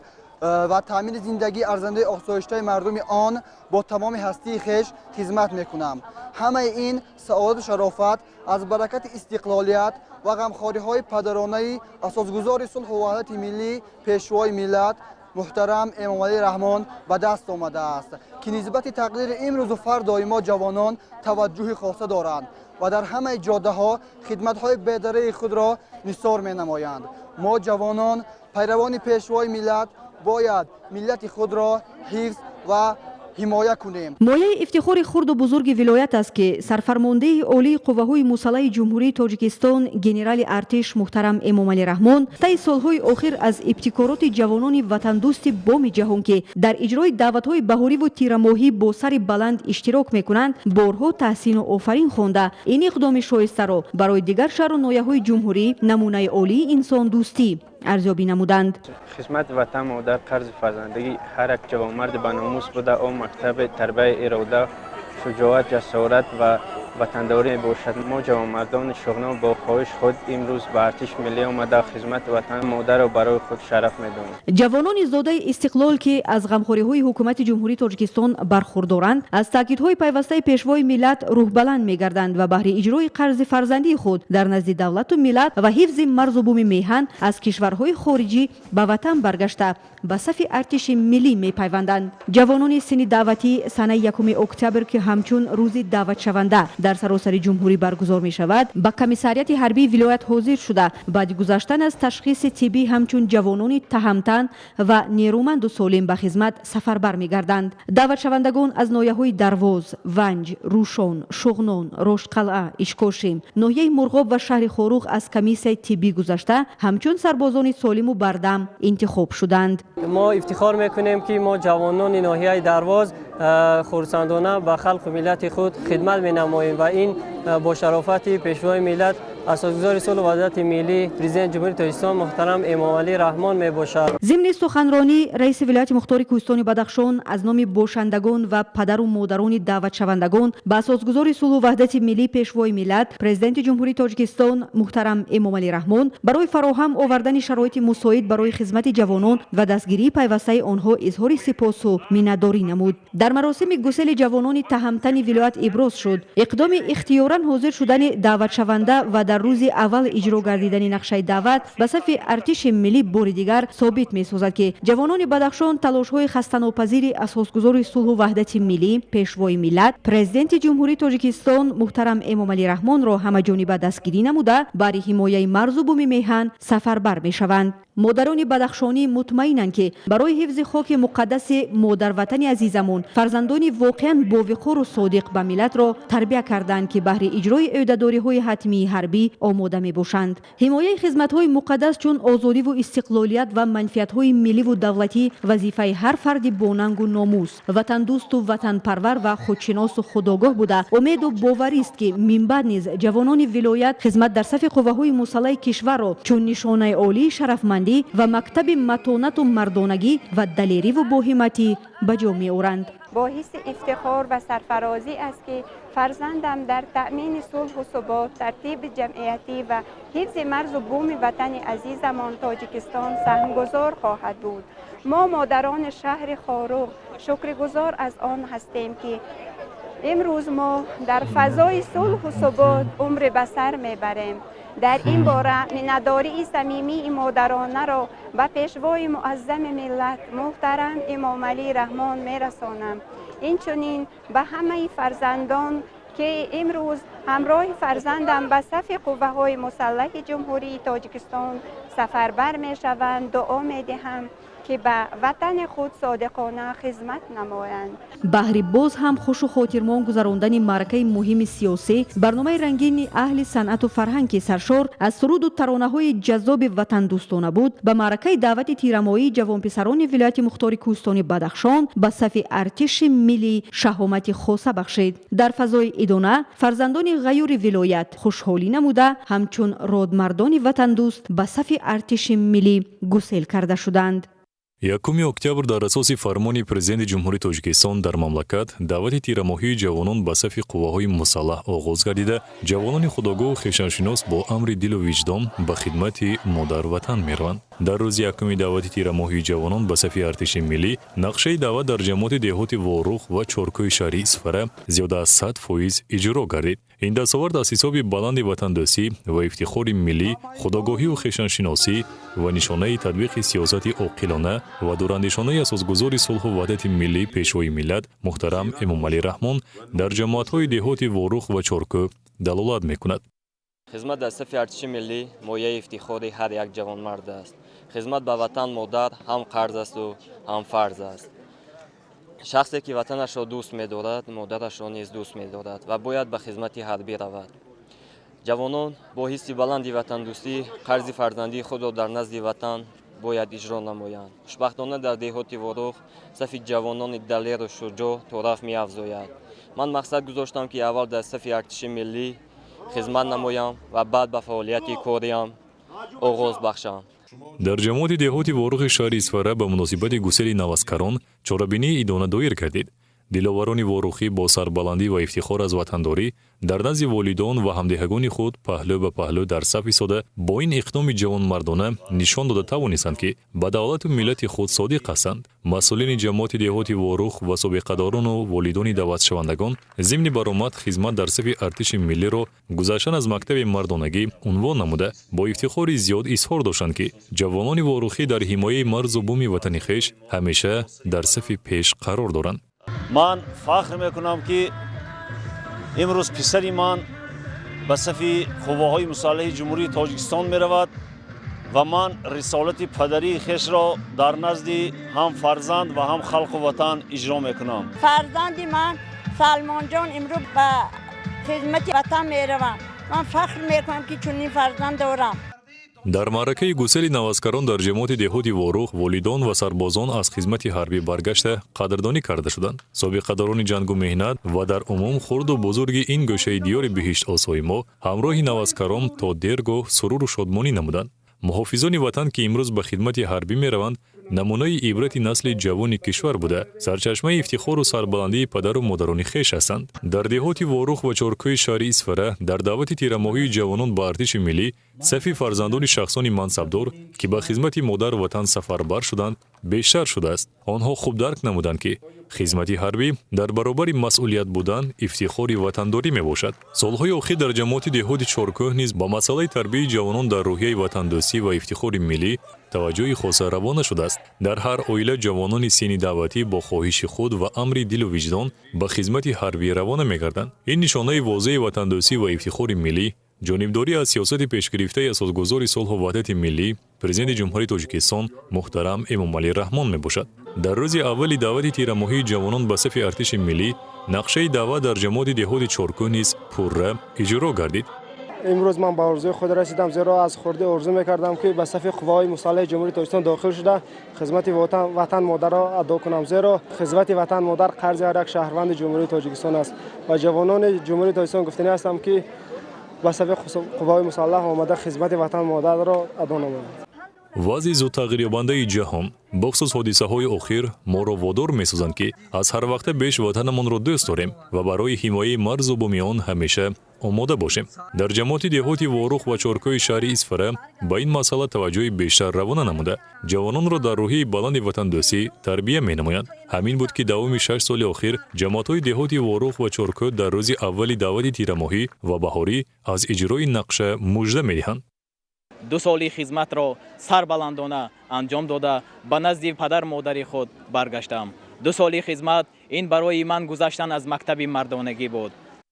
S8: ва таъмини зиндагии арзандаи осоиштаи мардуми он бо тамоми ҳастии хеш хизмат мекунам. Ҳамаи ин саодату шарофат аз баракати истиқлолият ва ғамхориҳои падаронаи асосгузори сулҳу ваҳдати миллӣ, пешвои миллат муҳтарам Эмомалӣ Раҳмон ба даст омадааст, ки нисбати тақдири имрӯзу фардои мо ҷавонон таваҷҷӯҳи хоса доранд ва дар ҳамаи ҷодаҳо хидматҳои бедараи худро нисор менамоянд. Мо ҷавонон, пайравони пешвои миллат, бояд миллати худро ҳифз ва ҳимоя кунем.
S7: Мояи ифтихори хурду бузурги вилоят аст, ки сарфармондеҳи олии қувваҳои мусаллаҳи Ҷумҳурии Тоҷикистон генерали артиш муҳтарам Эмомалӣ Раҳмон таи солҳои охир аз ибтикороти ҷавонони ватандӯсти боми ҷаҳон, ки дар иҷрои даъватҳои баҳориву тирамоҳӣ бо сари баланд иштирок мекунанд, борҳо таҳсину офарин хонда, ин иқдоми шоистаро барои дигар шаҳру ноҳияҳои ҷумҳурӣ намунаи олии инсондӯстӣ арзёбӣ намуданд.
S9: Хизмати ватан модар қарзи фарзандагии ҳар як ҷавонмарди ба номус буда, он мактаби тарбияи ирода, шуҷоат, ҷасорат ва ватандорӣ мебошад. Мо ҷавонмардони Шуғнон бо хоҳиши худ имрӯз ба артиши миллӣ омада, хизмати ватан модарро барои худ шараф медонем.
S7: Ҷавонони зодаи истиқлол, ки аз ғамхориҳои ҳукумати Ҷумҳурии Тоҷикистон бархурдоранд, аз таъкидҳои пайвастаи пешвои миллат рӯҳбаланд мегарданд ва баҳри иҷрои қарзи фарзандии худ дар назди давлату миллат ва ҳифзи марзу буми меҳан аз кишварҳои хориҷӣ ба ватан баргашта, ба сафи артиши миллӣ мепайванданд. Ҷавонони синни даъватӣ санаи 1 октябр, ки ҳамчун рӯзи даъватшаванда дар саросари ҷумҳурӣ баргузор мешавад, ба комиссариати ҳарбии вилоят ҳозир шуда, баъди гузаштан аз ташхиси тиббӣ ҳамчун ҷавонони таҳамтан ва нерӯманду солим ба хизмат сафарбар мегарданд. Даъватшавандагон аз ноҳияҳои Дарвоз, Ванҷ, Рӯшон, Шуғнон, Роштқалъа, Ишкошим, ноҳияи Мурғоб ва шаҳри Хоруғ аз комиссияи тиббӣ гузашта, ҳамчун сарбозони солиму бардам интихоб шуданд.
S10: Мо ифтихор мекунем, ки мо ҷавонони ноҳияи Дарвоз хурсандона ба халқу миллати худ хидмат менамоем ва ин бо шарофати пешвои миллат, асосгузори сулҳу ваҳдати миллӣ, президенти Ҷумҳурии Тоҷикистон муҳтарам Эмомалӣ Раҳмон мебошад.
S7: Зимни суханронӣ раиси вилояти мухтори кӯҳистони Бадахшон аз номи бошандагон ва падару модарони даъватшавандагон ба асосгузори сулҳу ваҳдати миллӣ, пешвои миллат, президенти Ҷумҳурии Тоҷикистон муҳтарам Эмомалӣ Раҳмон барои фароҳам овардани шароити мусоид барои хизмати ҷавонон ва дастгирии пайвастаи онҳо изҳори сипосу миннатдорӣ намуд. Дар маросими гусели ҷавонони таҳамтани вилоят иброз шуд: иқдоми ихтиёран ҳозир шудани даъватшаванда ва дар рӯзи аввал иҷро гардидани нақшаи даъват ба сафи артиши миллӣ бори дигар собит месозад, ки ҷавонони Бадахшон талошҳои хастанопазири асосгузори сулҳу ваҳдати миллӣ, пешвои миллат, президенти Ҷумҳурии Тоҷикистон муҳтарам Эмомалӣ Раҳмонро ҳамаҷониба дастгирӣ намуда, баҳри ҳимояи марзу буми меҳан сафарбар мешаванд. Модарони бадахшонӣ мутмаинанд, ки барои ҳифзи хоки муқаддаси модарватани азизамон фарзандони воқеан бовиқору содиқ ба миллатро тарбия карданд, ки баҳри иҷрои ӯҳдадориҳои ҳатмии ҳарбӣ омода мебошанд. Ҳимояи хизматҳои муқаддас чун озодиву истиқлолият ва манфиатҳои милливу давлатӣ вазифаи ҳар фарди бонангу номус, ватандӯсту ватанпарвар ва худшиносу худогоҳ буда, умеду боварист, ки минбаъд низ ҷавонони вилоят хизмат дар сафи қувваҳои мусаллаҳи кишварро чун нишонаи олии шарафмандӣ ва мактаби матонату мардонагӣ ва далериву боҳиматӣ ба ҷо меоранд.
S11: Бо ҳисси ифтихор ва сарфарозӣ аст, ки фарзандам дар таъмини сулҳу субот, тартиби ҷамъиятӣ ва ҳифзи марзу буми ватани азизамон Тоҷикистон саҳмгузор хоҳад буд. Мо, модарони шаҳри Хоруғ, шукргузор аз он ҳастем, ки имрӯз мо дар фазои сулҳу субот умре ба сар мебарем. Дар ин бора миннатдории самимии модаронаро ба пешвои муаззами миллат муҳтарам Эмомалӣ Раҳмон мерасонам, инчунин ба ҳамаи фарзандон, ки имрӯз Ҳамроҳи фарзандам ба сафи қувваҳои мусаллаҳи Ҷумҳурии Тоҷикистон сафарбар мешаванд, дуо медиҳам, ки ба ватани худ содиқона хизмат намоянд.
S7: Баҳри боз ҳам хушу хотирмон гузарондани маъракаи муҳими сиёсӣ, барномаи рангини аҳли санъату фарҳанг, ки саршор аз суруду таронаҳои ҷаззоби ватандӯстона буд, ба маъракаи даъвати тирамоии ҷавонписарони вилояти мухтори кӯҳистони Бадахшон ба сафи артиши миллӣ шаҳомати хоса бахшид. Дар фазои идона фарзандони ғаюри вилоят хушҳолӣ намуда, ҳамчун родмардони ватандӯст ба сафи артиши миллӣ гусел карда шуданд.
S2: 1 октябр дар асоси фармони Президенти Ҷумҳурии Тоҷикистон дар мамлакат даъвати тирамоҳии ҷавонон ба сафи қувваҳои мусаллаҳ оғоз гардида, ҷавонони худогоҳу хешаншинос бо амри дилу виҷдон ба хидмати модарватан мераванд. Дар рӯзи якуми даъвати тирамоҳии ҷавонон ба сафи артиши миллӣ нақшаи даъват дар ҷамоати деҳоти Ворух ва Чоркӯи шаҳри Исфара зиёда аз 100% иҷро гардид. Ин дастовард аз ҳисоби баланди ватандӯстӣ ва ифтихори миллӣ, худогоҳию хешаншиносӣ ва нишонаи татбиқи сиёсати оқилона ва дурандешонаи асосгузори сулҳу ваҳдати миллӣ, Пешвои миллат муҳтарам Эмомалӣ Раҳмон дар ҷамоатҳои деҳоти Ворух ва Чоркӯ далолат мекунад.
S12: Хизмат дар сафи артиши миллӣ мояи ифтихори ҳар як ҷавонмард аст. Хизмат ба ватан модар ҳам қарз асту ҳам фарз аст. Шахсе ки ватанашро дӯст медорад, модарашро низ дӯст медорад ва бояд ба хизмати ҳарбӣ равад. Ҷавонон бо ҳисси баланди ватандӯстӣ қарзи фарзандии худро дар назди ватан бояд иҷро намоянд. Хушбахтона, дар деҳоти Ворух сафи ҷавонони далеру шуҷоъ торафт меафзояд. Ман мақсад гузоштам, ки аввал дар сафи артиши миллӣ хизмат намоям ва баъд ба фаъолияти кориам оғоз бахшам.
S2: Дар ҷамоати деҳоти Ворухи шаҳри Исфара ба муносибати гусели наваскарон чорабинии идона доир гардид. Диловарони ворухӣ бо сарбаландӣ ва ифтихор аз ватандорӣ дар назди волидон ва ҳамдеҳагони худ паҳлӯ ба паҳлӯ дар саф истода, бо ин иқдоми ҷавонмардона нишон дода тавонистанд, ки ба давлату миллати худ содиқ ҳастанд. Масъулини ҷамоати деҳоти Ворух ва собиқадорону волидони даъватшавандагон зимни баромад хизмат дар сафи артиши миллиро гузаштан аз мактаби мардонагӣ унвон намуда, бо ифтихори зиёд изҳор доштанд, ки ҷавонони ворухӣ дар ҳимояи марзу буми ватани хеш ҳамеша дар сафи пеш қарор доранд.
S13: Ман фахр мекунам, ки имрӯз писари ман ба сафи қувваҳои мусаллаҳи Ҷумҳурии Тоҷикистон меравад ва ман рисолати падарии хешро дар назди ҳам фарзанд ва ҳам халқу ватан иҷро мекунам.
S4: Фарзанди ман Салмонҷон имрӯз ба хизмати ватан меравам. Ман фахр мекунам, ки чунин фарзанд дорам.
S2: Дар маъракаи гусели наваскарон дар ҷамоати деҳоти Ворух волидон ва сарбозон аз хизмати ҳарбӣ баргашта қадрдонӣ карда шуданд. Собиқадорони ҷангу меҳнат ва дар умум хурду бузурги ин гӯшаи диёри биҳиштосои мо ҳамроҳи наваскарон то дергоҳ суруру шодмонӣ намуданд. Муҳофизони ватан, ки имрӯз ба хидмати ҳарбӣ мераванд, намунаи ибрати насли ҷавони кишвар буда, сарчашмаи ифтихору сарбаландии падару модарони хеш ҳастанд. Дар деҳоти Ворух ва Чоркӯи шаҳри Исфара дар даъвати тирамоҳии ҷавонон ба артиши миллӣ сафи фарзандони шахсони мансабдор, ки ба хизмати модар ватан сафарбар шуданд, бештар шудааст. Онҳо хуб дарк намуданд, ки хизмати ҳарбӣ дар баробари масъулият будан ифтихори ватандорӣ мебошад. Солҳои охир дар ҷамоати деҳоти Чоркӯҳ низ ба масъалаи тарбияи ҷавонон дар рӯҳияи ватандӯстӣ ва ифтихори миллӣ таваҷҷӯҳи хоса равона шудааст. Дар ҳар оила ҷавонони синни даъватӣ бо хоҳиши худ ва амри дилу виҷдон ба хизмати ҳарбӣ равона мегарданд. Ин нишонаи возеҳи ватандӯстӣ ва ифтихори миллӣ, ҷонибдорӣ аз сиёсати пешгирифтаи асосгузори сулҳу ваҳдати миллӣ, Президенти Ҷумҳурии Тоҷикистон муҳтарам Эмомалӣ Раҳмон мебошад. Дар рӯзи аввали даъвати тирамоҳии ҷавонон ба сафи артиши миллӣ нақшаи даъват дар ҷамоати деҳоти Чоркӯҳ низ пурра иҷро гардид.
S14: Имрӯз ман ба орзуи худ расидам, зеро аз хурдӣ орзу мекардам, ки ба сафи қувваҳои мусаллаҳи Ҷумҳурии Тоҷикистон дохил шуда, хизмати ватан модарро адо кунам, зеро хизмати ватан модар қарзи ҳар як шаҳрванди Ҷумҳурии Тоҷикистон аст. Ва ҷавонони Ҷумҳурии Тоҷикистон гуфтанӣ ҳастам, ки ба сафи қувваҳои мусаллаҳ омада, хизмати ватан модарро адо намоянд.
S2: Вазъи зудтағйирёбандаи ҷаҳон, бахусус ҳодисаҳои охир, моро водор месозанд, ки аз ҳар вақта беш ватанамонро дӯст дорем ва барои ҳимояи марзу буми он ҳамеша омода бошем. Дар ҷамоати деҳоти Ворух ва Чоркӯи шаҳри Исфара ба ин масъала таваҷҷӯҳи бештар равона намуда, ҷавононро дар рӯҳияи баланди ватандӯстӣ тарбия менамоянд. Ҳамин буд, ки давоми 6 соли охир ҷамоатҳои деҳоти Ворух ва Чоркӯ дар рӯзи аввали даъвати тирамоҳӣ ва баҳорӣ аз иҷрои нақша мужда медиҳанд.
S15: 2 соли хизматро сарбаландона анҷом дода, ба назди падар модари худ баргаштам. 2 соли хизмат ин барои ман гузаштан аз мактаби мардонагӣ буд.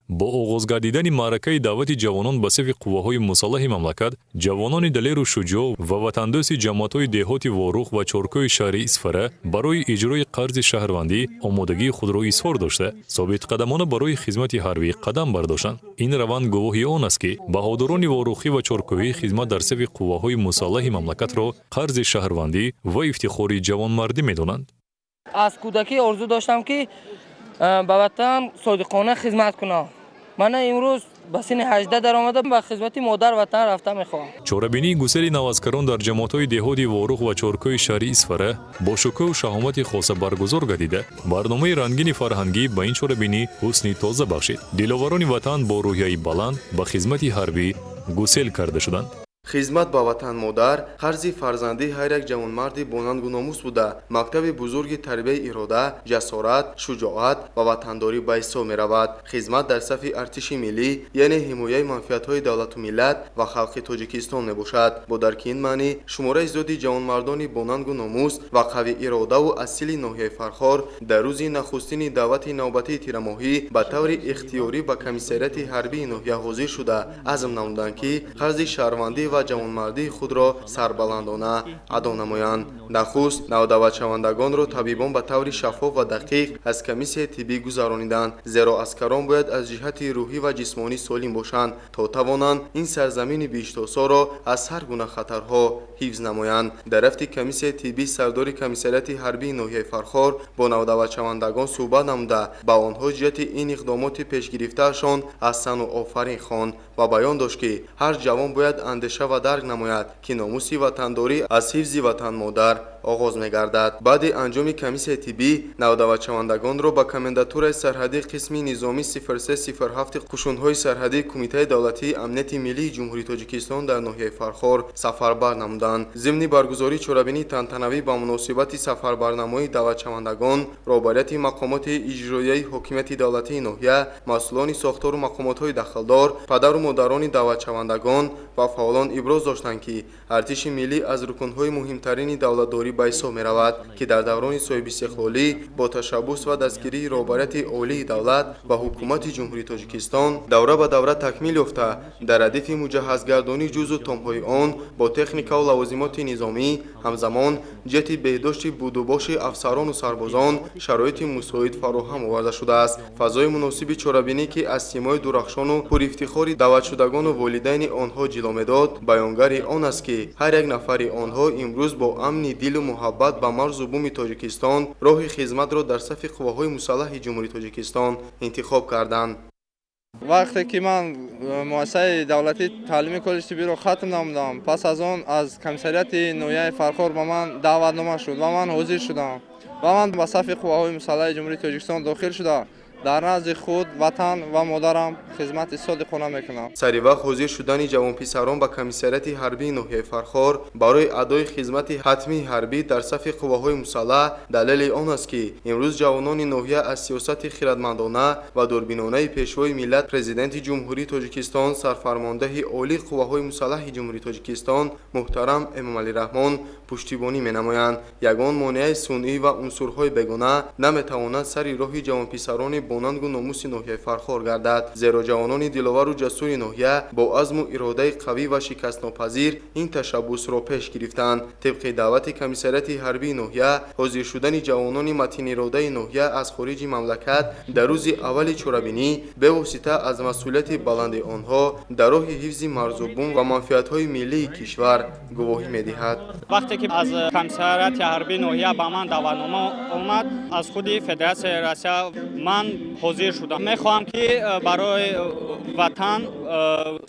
S2: Бо оғоз гардидани маъракаи даъвати ҷавонон ба сафи қувваҳои мусаллаҳи мамлакат, ҷавонони далеру шуҷоъ ва ватандӯсти ҷамоатҳои деҳоти Ворух ва Чоркӯи шаҳри Исфара барои иҷрои қарзи шаҳрвандӣ омодагии худро изҳор дошта, собитқадамона барои хизмати ҳарбӣ қадам бардоштанд. Ин раванд гувоҳи он аст, ки баҳодурони ворухӣ ва чоркӯҳӣ хизмат дар сафи қувваҳои мусаллаҳи мамлакатро қарзи шаҳрвандӣ ва ифтихори ҷавонмардӣ медонанд.
S1: Аз кӯдакӣ орзу доштам, ки ба ватан содиқона хизмат кунам. Мана имрӯз ба синни 18 даромада, ба хизмати модар ватан рафта мехоҳам.
S2: Чорабинии гусели наваскарон дар ҷамоатҳои деҳоти Ворух ва Чоркӯи шаҳри Исфара бо шукӯҳу шаҳомати хоса баргузор гардида, барномаи рангини фарҳангӣ ба ин чорабинӣ ҳусни тоза бахшид. Диловарони ватан бо рӯҳияи баланд ба хизмати ҳарбӣ гусел карда шуданд.
S16: Хизмат ба ватан модар қарзи фарзандии ҳар як ҷавонмарди бонангу номус буда, мактаби бузурги тарбияи ирода, ҷасорат, шуҷоат ва ватандорӣ ба ҳисоб меравад. Хизмат дар сафи артиши миллӣ, яъне ҳимояи манфиатҳои давлату миллат ва халқи Тоҷикистон мебошад. Бо дарки ин маънӣ, шумораи зиёди ҷавонмардони бонангу номус ва қавӣ иродаву асили ноҳияи Фархор дар рӯзи нахустини даъвати навбатии тирамоҳӣ ба таври ихтиёрӣ ба комиссариати ҳарбии ноҳия ҳозир шуда, азм намуданд, ки қарзи шаҳрвандӣ ва ҷавонмардии худро сарбаландона адо намоянд. Нахуст навдаъватшавандагонро табибон ба таври шаффоф ва дақиқ аз комиссияи тиббӣ гузарониданд, зеро аскарон бояд аз ҷиҳати рӯҳӣ ва ҷисмонӣ солим бошанд, то тавонанд ин сарзамини биҳиштосоро аз ҳар гуна хатарҳо ҳифз намоянд. Дар рафти комиссияи тиббӣ сардори комиссариати ҳарбии ноҳияи Фархор бо навдаъватшавандагон суҳбат намуда, ба онҳо ҷиҳати ин иқдомоти пешгирифтаашон аҳсану офарин хонд ва баён дошт, ки ҳар ҷавон бояд андеша ва дарк намояд, ки номуси ватандорӣ аз ҳифзи ватанмодар оғоз мегардад. Баъди анҷоми комиссияи тиббӣ навдаъватшавандагонро ба комендатураи сарҳадии қисми низомӣ 0307 қушунҳои сарҳадии Кумитаи давлатии амнияти миллии Ҷумҳурии Тоҷикистон дар ноҳияи Фархор сафарбар намуданд. Зимни баргузории чорабинии тантанавӣ ба муносибати сафарбарнамоии даъватшавандагон, роҳбарияти мақомоти иҷроияи ҳокимияти давлатии ноҳия, масъулони сохтору мақомотҳои дахлдор, падару модарони даъватшавандагон ва фаъолон иброз доштанд, ки артиши миллӣ аз рукнҳои муҳимтарини давлатдорӣ ба ҳисоб меравад, ки дар даврони соҳибистиқлолӣ бо ташаббус ва дастгирии роҳбарияти олии давлат ва ҳукумати Ҷумҳурии Тоҷикистон давра ба давра такмил ёфта, дар радифи муҷаҳҳазгардонии ҷузъу томҳои он бо техникаву лавозимоти низомӣ, ҳамзамон ҷиҳати беҳдошти будубоши афсарону сарбозон шароити мусоид фароҳам оварда шудааст. Фазои муносиби чорабинӣ, ки аз симои дурахшону пурифтихори даъватшудагону волидайни онҳо ҷило медод, баёнгари он аст, ки ҳар як нафари онҳо имрӯз бо амни дилу муҳаббат ба марзу буми Тоҷикистон роҳи хизматро дар сафи қувваҳои мусаллаҳи Ҷумҳурии Тоҷикистон интихоб карданд.
S17: Вақте ки ман муассисаи давлатии таълимии коллеҷи тиббиро хатм намудам, пас аз он аз комиссариати ноҳияи Фархор ба ман даъватнома шуд ва ман ҳозир шудам ва ман ба сафи қувваҳои мусаллаҳи Ҷумҳурии Тоҷикистон дохил шуда, дар назди худ, ватан ва модарам хизмати содиқона мекунам.
S16: Сари вақт ҳозир шудани ҷавонписарон ба комиссариати ҳарбии ноҳияи Фархор барои адои хизмати ҳатмии ҳарбӣ дар сафи қувваҳои мусаллаҳ далели он аст, ки имрӯз ҷавонони ноҳия аз сиёсати хиратмандона ва дурбинонаи Пешвои миллат, Президенти Ҷумҳурии Тоҷикистон, Сарфармондаҳи олии қувваҳои мусаллаҳи Ҷумҳурии Тоҷикистон муҳтарам Эмомалӣ Раҳмон пуштибонӣ менамоянд. Ягон монеаи сунъӣ ва унсурҳои бегона наметавонад сари роҳи ҷавонписарони бонангу номуси ноҳияи Фархор гардад, зеро ҷавонони диловару ҷасури ноҳия бо азму иродаи қавӣ ва шикастнопазир ин ташаббусро пеш гирифтанд. Тибқи даъвати комиссариати ҳарбии ноҳия, ҳозир шудани ҷавонони матиниродаи ноҳия аз хориҷи мамлакат дар рӯзи аввали чорабинӣ бевосита аз масъулияти баланди онҳо дар роҳи ҳифзи марзу бум ва манфиатҳои миллии кишвар гувоҳӣ медиҳад.
S18: Вақте ки аз комиссариати ҳарбии ноҳия ба ман даъватнома омад аз худи Федератсияи Россия, ман ҳозир шудам. Мехоҳам, ки барои ватан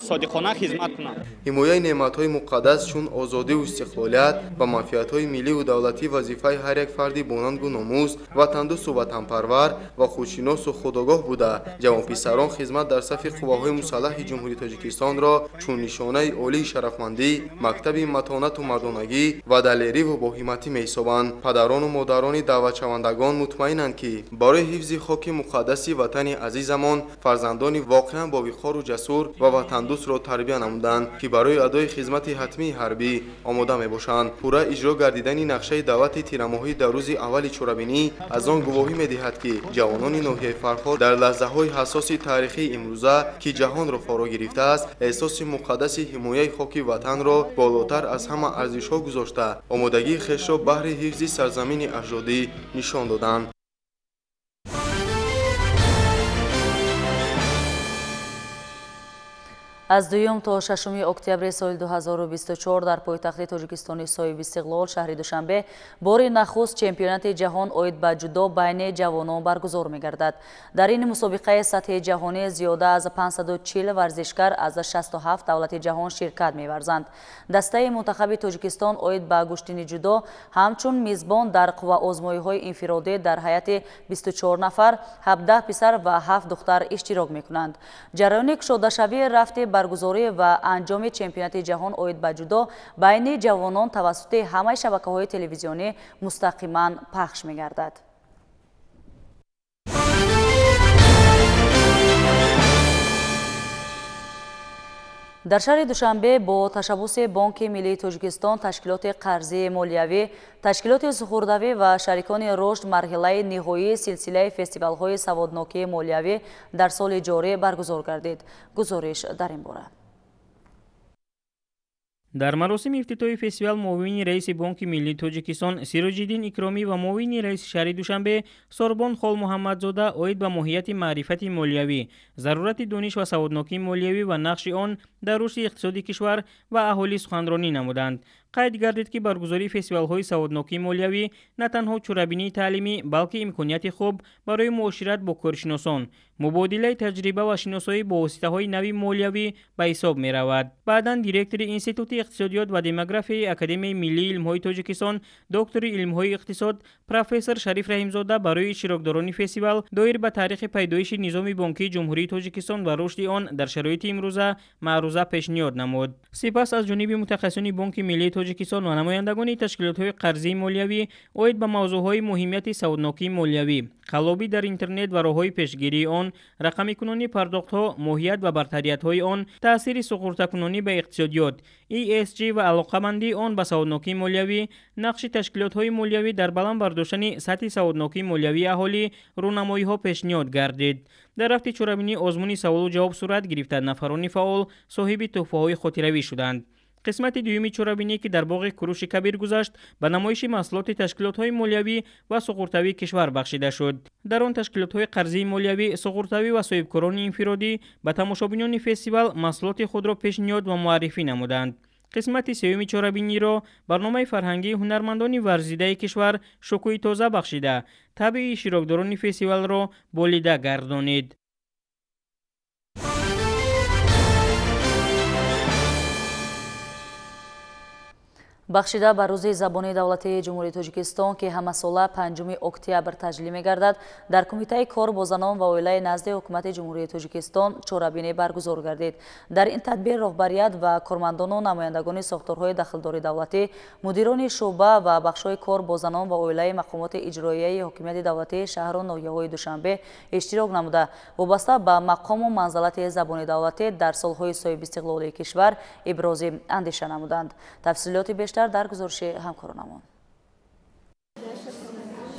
S18: содиқона хизмат кунам.
S16: Ҳимояи неъматҳои муқаддас чун озодиву истиқлолият ва манфиатҳои милливу давлатӣ вазифаи ҳар як фарди бонангу номус, ватандӯсту ватанпарвар ва худшиносу худогоҳ буда, ҷавонписарон хизмат дар сафи қувваҳои мусаллаҳи Ҷумҳурии Тоҷикистонро чун нишонаи олии шарафмандӣ, мактаби матонату мардонагӣ ва далериву боҳиматӣ меҳисобанд. Падарону модарони даъватшавандагон мутмаинанд, ки барои ҳифзи хоки муқаддас муқаддаси ватани азизамон фарзандони воқеан бовиқору ҷасур ва ватандӯстро тарбия намуданд, ки барои адои хизмати ҳатмии ҳарбӣ омода мебошанд. Пурра иҷро гардидани нақшаи даъвати тирамоҳӣ дар рӯзи аввали чорабинӣ аз он гувоҳӣ медиҳад, ки ҷавонони ноҳияи Фархор дар лаҳзаҳои ҳассоси таърихии имрӯза, ки ҷаҳонро фаро гирифтааст, эҳсоси муқаддаси ҳимояи хоки ватанро болотар аз ҳама арзишҳо гузошта, омодагии хешро баҳри ҳифзи сарзамини аҷдодӣ нишон доданд.
S3: Аз 2 то 6 октябри соли 2024 дар пойтахти Тоҷикистони соҳибистиқлол шаҳри Душанбе бори нахуст чемпионати ҷаҳон оид ба ҷудо байни ҷавонон баргузор мегардад. Дар ин мусобиқаи сатҳи ҷаҳонӣ зиёда аз 540 варзишгар аз 67 давлати ҷаҳон ширкат меварзанд. Дастаи мунтахаби Тоҷикистон оид ба гӯштини ҷудо ҳамчун мизбон дар қувваозмоиҳои инфиродӣ дар ҳайати 24 нафар 17 писар ва 7 духтар иштирок мекунанд. Ҷараёни кушодашавии рафти баргузорӣ ва анҷоми чемпионати ҷаҳон оид ба ҷудо байни ҷавонон тавассути ҳамаи шабакаҳои телевизионӣ мустақиман пахш мегардад. Дар шаҳри Душанбе бо ташаббуси Бонки Миллии Тоҷикистон, ташкилоти қарзии молиявӣ, ташкилоти суғуртавӣ ва шарикони рушд марҳилаи ниҳоии силсилаи фестивалҳои саводнокии молиявӣ дар соли ҷорӣ баргузор гардид. Гузориш дар ин бора.
S19: Дар маросими ифтитоҳи фестивал муовини раиси Бонки Миллии Тоҷикистон Сироҷиддин Икромӣ ва муовини раиси шаҳри Душанбе Сорбон Холмуҳаммадзода оид ба моҳияти маърифати молиявӣ, зарурати дониш ва саводнокии молиявӣ ва нақши он дар рушди иқтисоди кишвар ва аҳолӣ суханронӣ намуданд. Қайд гардид, ки баргузории фестивалҳои саводнокии молиявӣ на танҳо чорабинии таълимӣ, балки имконияти хуб барои муошират бо коршиносон, мубодилаи таҷриба ва шиносоӣ бо воситаҳои нави молиявӣ ба ҳисоб меравад. Баъдан директори Институти иқтисодиёт ва демографияи Академияи миллии илмҳои Тоҷикистон, доктори илмҳои иқтисод, профессор Шариф Раҳимзода барои иштирокдорони фестивал доир ба таърихи пайдоиши низоми бонкии Ҷумҳурии Тоҷикистон ва рушди он дар шароити имрӯза маъруза пешниҳод намуд. Сипас аз ҷониби мутахассисони Бонки Миллии Тоҷикистон ва намояндагони ташкилотҳои қарзии молиявӣ оид ба мавзӯъҳои муҳимияти саводнокии молиявӣ, қаллобӣ дар интернет ва роҳҳои пешгирии он, рақамикунонии пардохтҳо, моҳият ва бартариятҳои он, таъсири суғуртакунонӣ ба иқтисодиёт, ESG ва алоқамандии он ба саводнокии молиявӣ, нақши ташкилотҳои молиявӣ дар баланд бардоштани сатҳи саводнокии молиявии аҳолӣ рӯнамоиҳо пешниҳод гардид. Дар рафти чорабинӣ озмуни саволу ҷавоб сурат гирифта, нафарони фаъол соҳиби тӯҳфаҳои хотиравӣ шуданд. Қисмати дуюми чорабинӣ, ки дар боғи Куруши Кабир гузашт, ба намоиши маҳсулоти ташкилотҳои молиявӣ ва суғуртавии кишвар бахшида шуд. Дар он ташкилотҳои қарзии молиявӣ, суғуртавӣ ва соҳибкорони инфиродӣ ба тамошобинони фестивал маҳсулоти худро пешниҳод ва муаррифӣ намуданд. Қисмати сеюми чорабиниро барномаи фарҳангии ҳунармандони варзидаи кишвар шукӯҳи тоза бахшида, табъи иштирокдорони фестивалро болида гардонид.
S3: Бахшида ба рӯзи забони давлатии Ҷумҳурии Тоҷикистон, ки ҳамасола 5 октябр таҷлил мегардад, дар Кумитаи кор бо занон ва оилаи назди Ҳукумати Ҷумҳурии Тоҷикистон чорабинӣ баргузор гардид. Дар ин тадбир роҳбарият ва кормандону намояндагони сохторҳои дахлдори давлатӣ, мудирони шӯъба ва бахшҳои кор бо занон ва оилаи мақомоти иҷроияи ҳокимияти давлатии шаҳру ноҳияҳои Душанбе иштирок намуда, вобаста ба мақому манзалати забони давлатӣ дар солҳои соҳибистиқлолии кишвар ибрози андеша намуданд. Тафсилоти бештар дар гузориши ҳамкоронамон.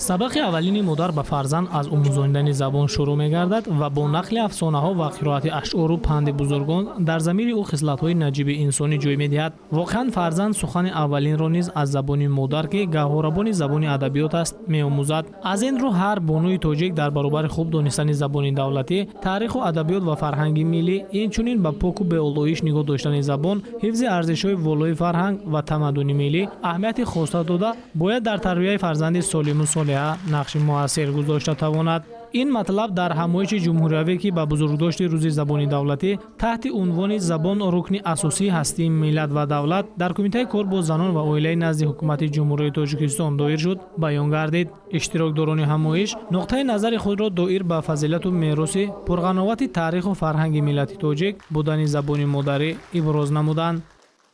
S20: Сабақи аввалини модар ба фарзанд аз омӯзонидани забон шурӯъ мегардад ва бо нақли афсонаҳо ва қироати ашъору панди бузургон дар замири ӯ хислатҳои наҷиби инсонӣ ҷой медиҳад. Воқеан фарзанд сухани аввалинро низ аз забони модар, ки гаҳворабони забони адабиёт аст, меомӯзад. Аз ин рӯ ҳар бонуи тоҷик дар баробари хуб донистани забони давлатӣ, таъриху адабиёт ва фарҳанги миллӣ, инчунин ба поку беолоиш нигоҳ доштани забон, ҳифзи арзишҳои волои фарҳанг ва тамаддуни миллӣ аҳамияти хоса дода, бояд дар тарбияи фарзанди солиму солеҳ нақши муассир гузошта тавонад. Ин матлаб дар ҳамоиши ҷумҳуриявӣ, ки ба бузургдошти рӯзи забони давлатӣ таҳти унвони «Забон рукни асосии ҳастии миллат ва давлат» дар Кумитаи кор бо занон ва оилаи назди Ҳукумати Ҷумҳурии Тоҷикистон доир шуд, баён гардид. Иштирокдорони ҳамоиш нуқтаи назари худро доир ба фазилату мероси пурғановати таъриху фарҳанги миллати тоҷик будани забони модарӣ иброз намуданд.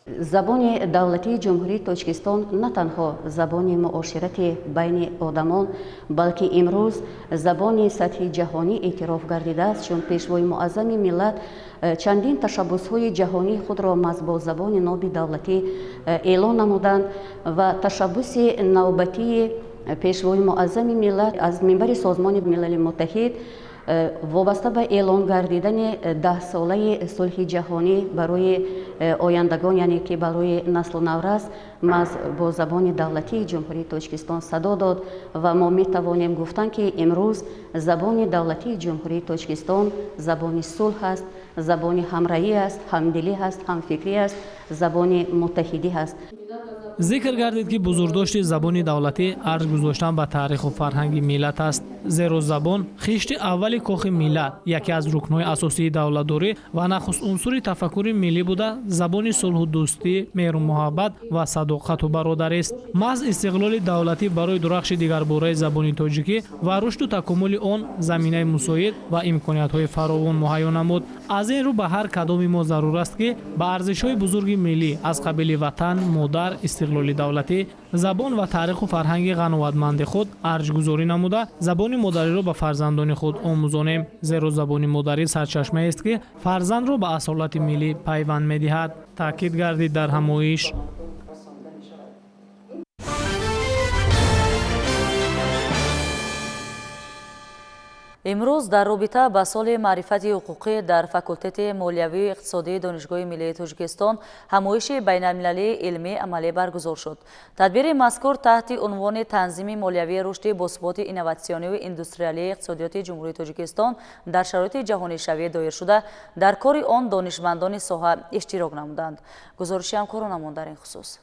S5: Забони давлатии Ҷумҳурии Тоҷикистон на танҳо забони муоширати байни одамон, балки имрӯз забони сатҳи ҷаҳонӣ эътироф гардидааст, чун Пешвои Муаззами миллат чандин ташаббусҳои ҷаҳонии худро маҳз бо забони ноби давлатӣ эълон намуданд ва ташаббуси навбатии Пешвои Муаззами миллат аз минбари Созмони Милали Муттаҳид вобаста ба эълон гардидани 10-солаи сулҳи ҷаҳонӣ барои ояндагон, яъне ки барои наслу наврас, маҳз бо забони давлатии Ҷумҳурии Тоҷикистон садо дод ва мо метавонем гуфтан, ки имрӯз забони давлатии Ҷумҳурии Тоҷикистон забони сулҳ аст, забони ҳамраҳӣ аст, ҳамдилӣ аст, ҳамфикрӣ аст, забони муттаҳидӣ аст.
S20: Зикр гардид, ки бузургдошти забони давлатӣ арҷ гузоштан ба таъриху фарҳанги миллат аст, зеро забон хишти аввали кохи миллат, яке аз рукнҳои асосии давлатдорӣ ва нахуст унсури тафаккури миллӣ буда, забони сулҳу дӯстӣ, меҳру муҳаббат ва садоқату бародарист. Маҳз истиқлоли давлатӣ барои дурахши дигарбораи забони тоҷикӣ ва рушду такомули он заминаи мусоид ва имкониятҳои фаровон муҳайё намуд. Аз ин рӯ ба ҳар кадоми мо зарур аст, ки ба арзишҳои бузурги миллӣ аз қабили ватан, модар, истиқлоли давлатӣ, забон ва таъриху фарҳанги ғановатманди худ арҷгузорӣ намуда, забони модариро ба фарзандони худ омӯзонем, зеро забони модарӣ сарчашмаест, ки фарзандро ба асолати миллӣ пайванд медиҳад, таъкид гардид дар ҳамоиш.
S3: Имрӯз дар робита ба соли маърифати ҳуқуқӣ дар факултети молиявию иқтисодии Донишгоҳи миллии Тоҷикистон ҳамоиши байналмилалии илмии амалӣ баргузор шуд. Тадбири мазкур таҳти унвони танзими молиявии рушди босуботи инноватсионию индустриалии иқтисодиёти Ҷумҳурии Тоҷикистон дар шароити ҷаҳонишавӣ доир шуда, дар кори он донишмандони соҳа иштирок намуданд. Гузориши ҳамкоронамон дар ин хусус.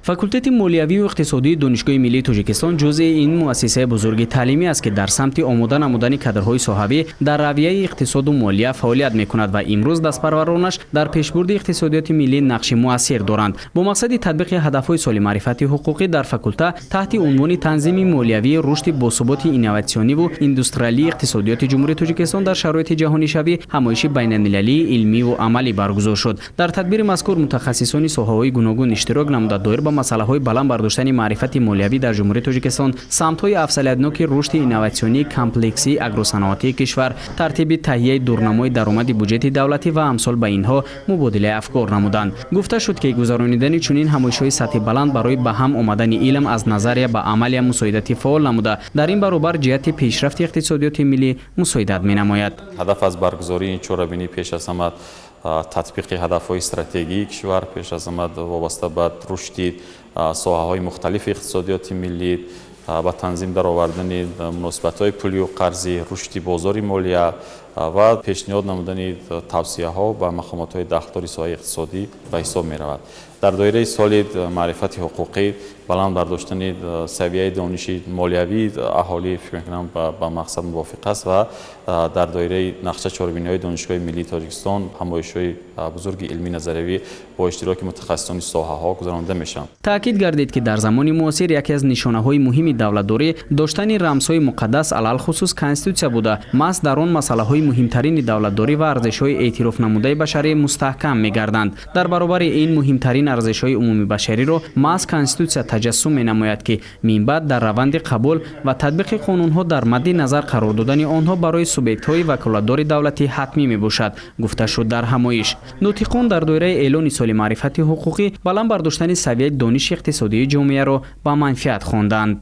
S6: Факултети молиявию иқтисодии Донишгоҳи миллии Тоҷикистон ҷузъи ин муассисаи бузурги таълимӣ аст, ки дар самти омода намудани кадрҳои соҳавӣ дар равияи иқтисоду молия фаъолият мекунад ва имрӯз дастпарваронаш дар пешбурди иқтисодиёти миллӣ нақши муассир доранд. Бо мақсади татбиқи ҳадафҳои соли маърифати ҳуқуқӣ дар факулта таҳти унвони танзими молиявии рушди босуботи инноватсиониву индустриалии иқтисодиёти Ҷумҳурии Тоҷикистон дар шароити ҷаҳонишавӣ ҳамоиши байналмилалии илмиву амалӣ баргузор шуд. Дар тадбири мазкур мутахассисони соҳаҳои гуногун иштирок намуда, доир ба масъалаҳои баланд бардоштани маърифати молиявӣ дар Ҷумҳурии Тоҷикистон, самтҳои афзалиятноки рушди инноватсионии комплексии агросаноатии кишвар, тартиби таҳияи дурнамои даромади буҷети давлатӣ ва амсол ба инҳо мубодилаи афкор намуданд. Гуфта шуд, ки гузаронидани чунин ҳамоишҳои сатҳи баланд барои ба ҳам омадани илм аз назария ба амалия мусоидати фаъол намуда, дар ин баробар ҷиҳати пешрафти иқтисодиёти миллӣ мусоидат менамояд.
S21: Ҳадаф аз баргузории ин чорабинӣ пеш аз ҳама татбиқи ҳадафҳои стратегии кишвар, пеш аз ҳама вобаста ба рушди соҳаҳои мухталифи иқтисодиёти миллӣ, ба танзим даровардани муносибатҳои пулию қарзӣ, рушди бозори молия ва пешниҳод намудани тавсияҳо ба мақомотҳои дахлдори соҳаи иқтисодӣ ба ҳисоб меравад. Дар доираи соли маърифати ҳуқуқӣ баланд бардоштани савияи дониши молиявии аҳолӣ фикр мекунам ба мақсад мувофиқ аст ва дар доираи нақша чорабиниҳои Донишгоҳи миллии Тоҷикистон ҳамоишҳои бузурги илмӣ назариявӣ бо иштироки мутахассисони соҳаҳо гузаронида мешаванд.
S6: Таъкид гардид, ки дар замони муосир яке аз нишонаҳои муҳими давлатдорӣ доштани рамзҳои муқаддас, алалхусус конститутсия буда, маҳз дар он масъалаҳои муҳимтарини давлатдорӣ ва арзишҳои эътирофнамудаи башарӣ мустаҳкам мегарданд. Дар баробари ин муҳимтарин арзишҳои умумибашариро маҳз конститутсия таҷассум менамояд, ки минбаъд дар раванди қабул ва татбиқи қонунҳо дар мадди назар қарор додани онҳо барои субъектҳои ваколатдори давлатӣ ҳатмӣ мебошад, гуфта шуд дар ҳамоиш. Нутиқон дар доираи эълони соли маърифати ҳуқуқӣ баланд бардоштани савияи дониши иқтисодии ҷомеаро ба манфиат хонданд.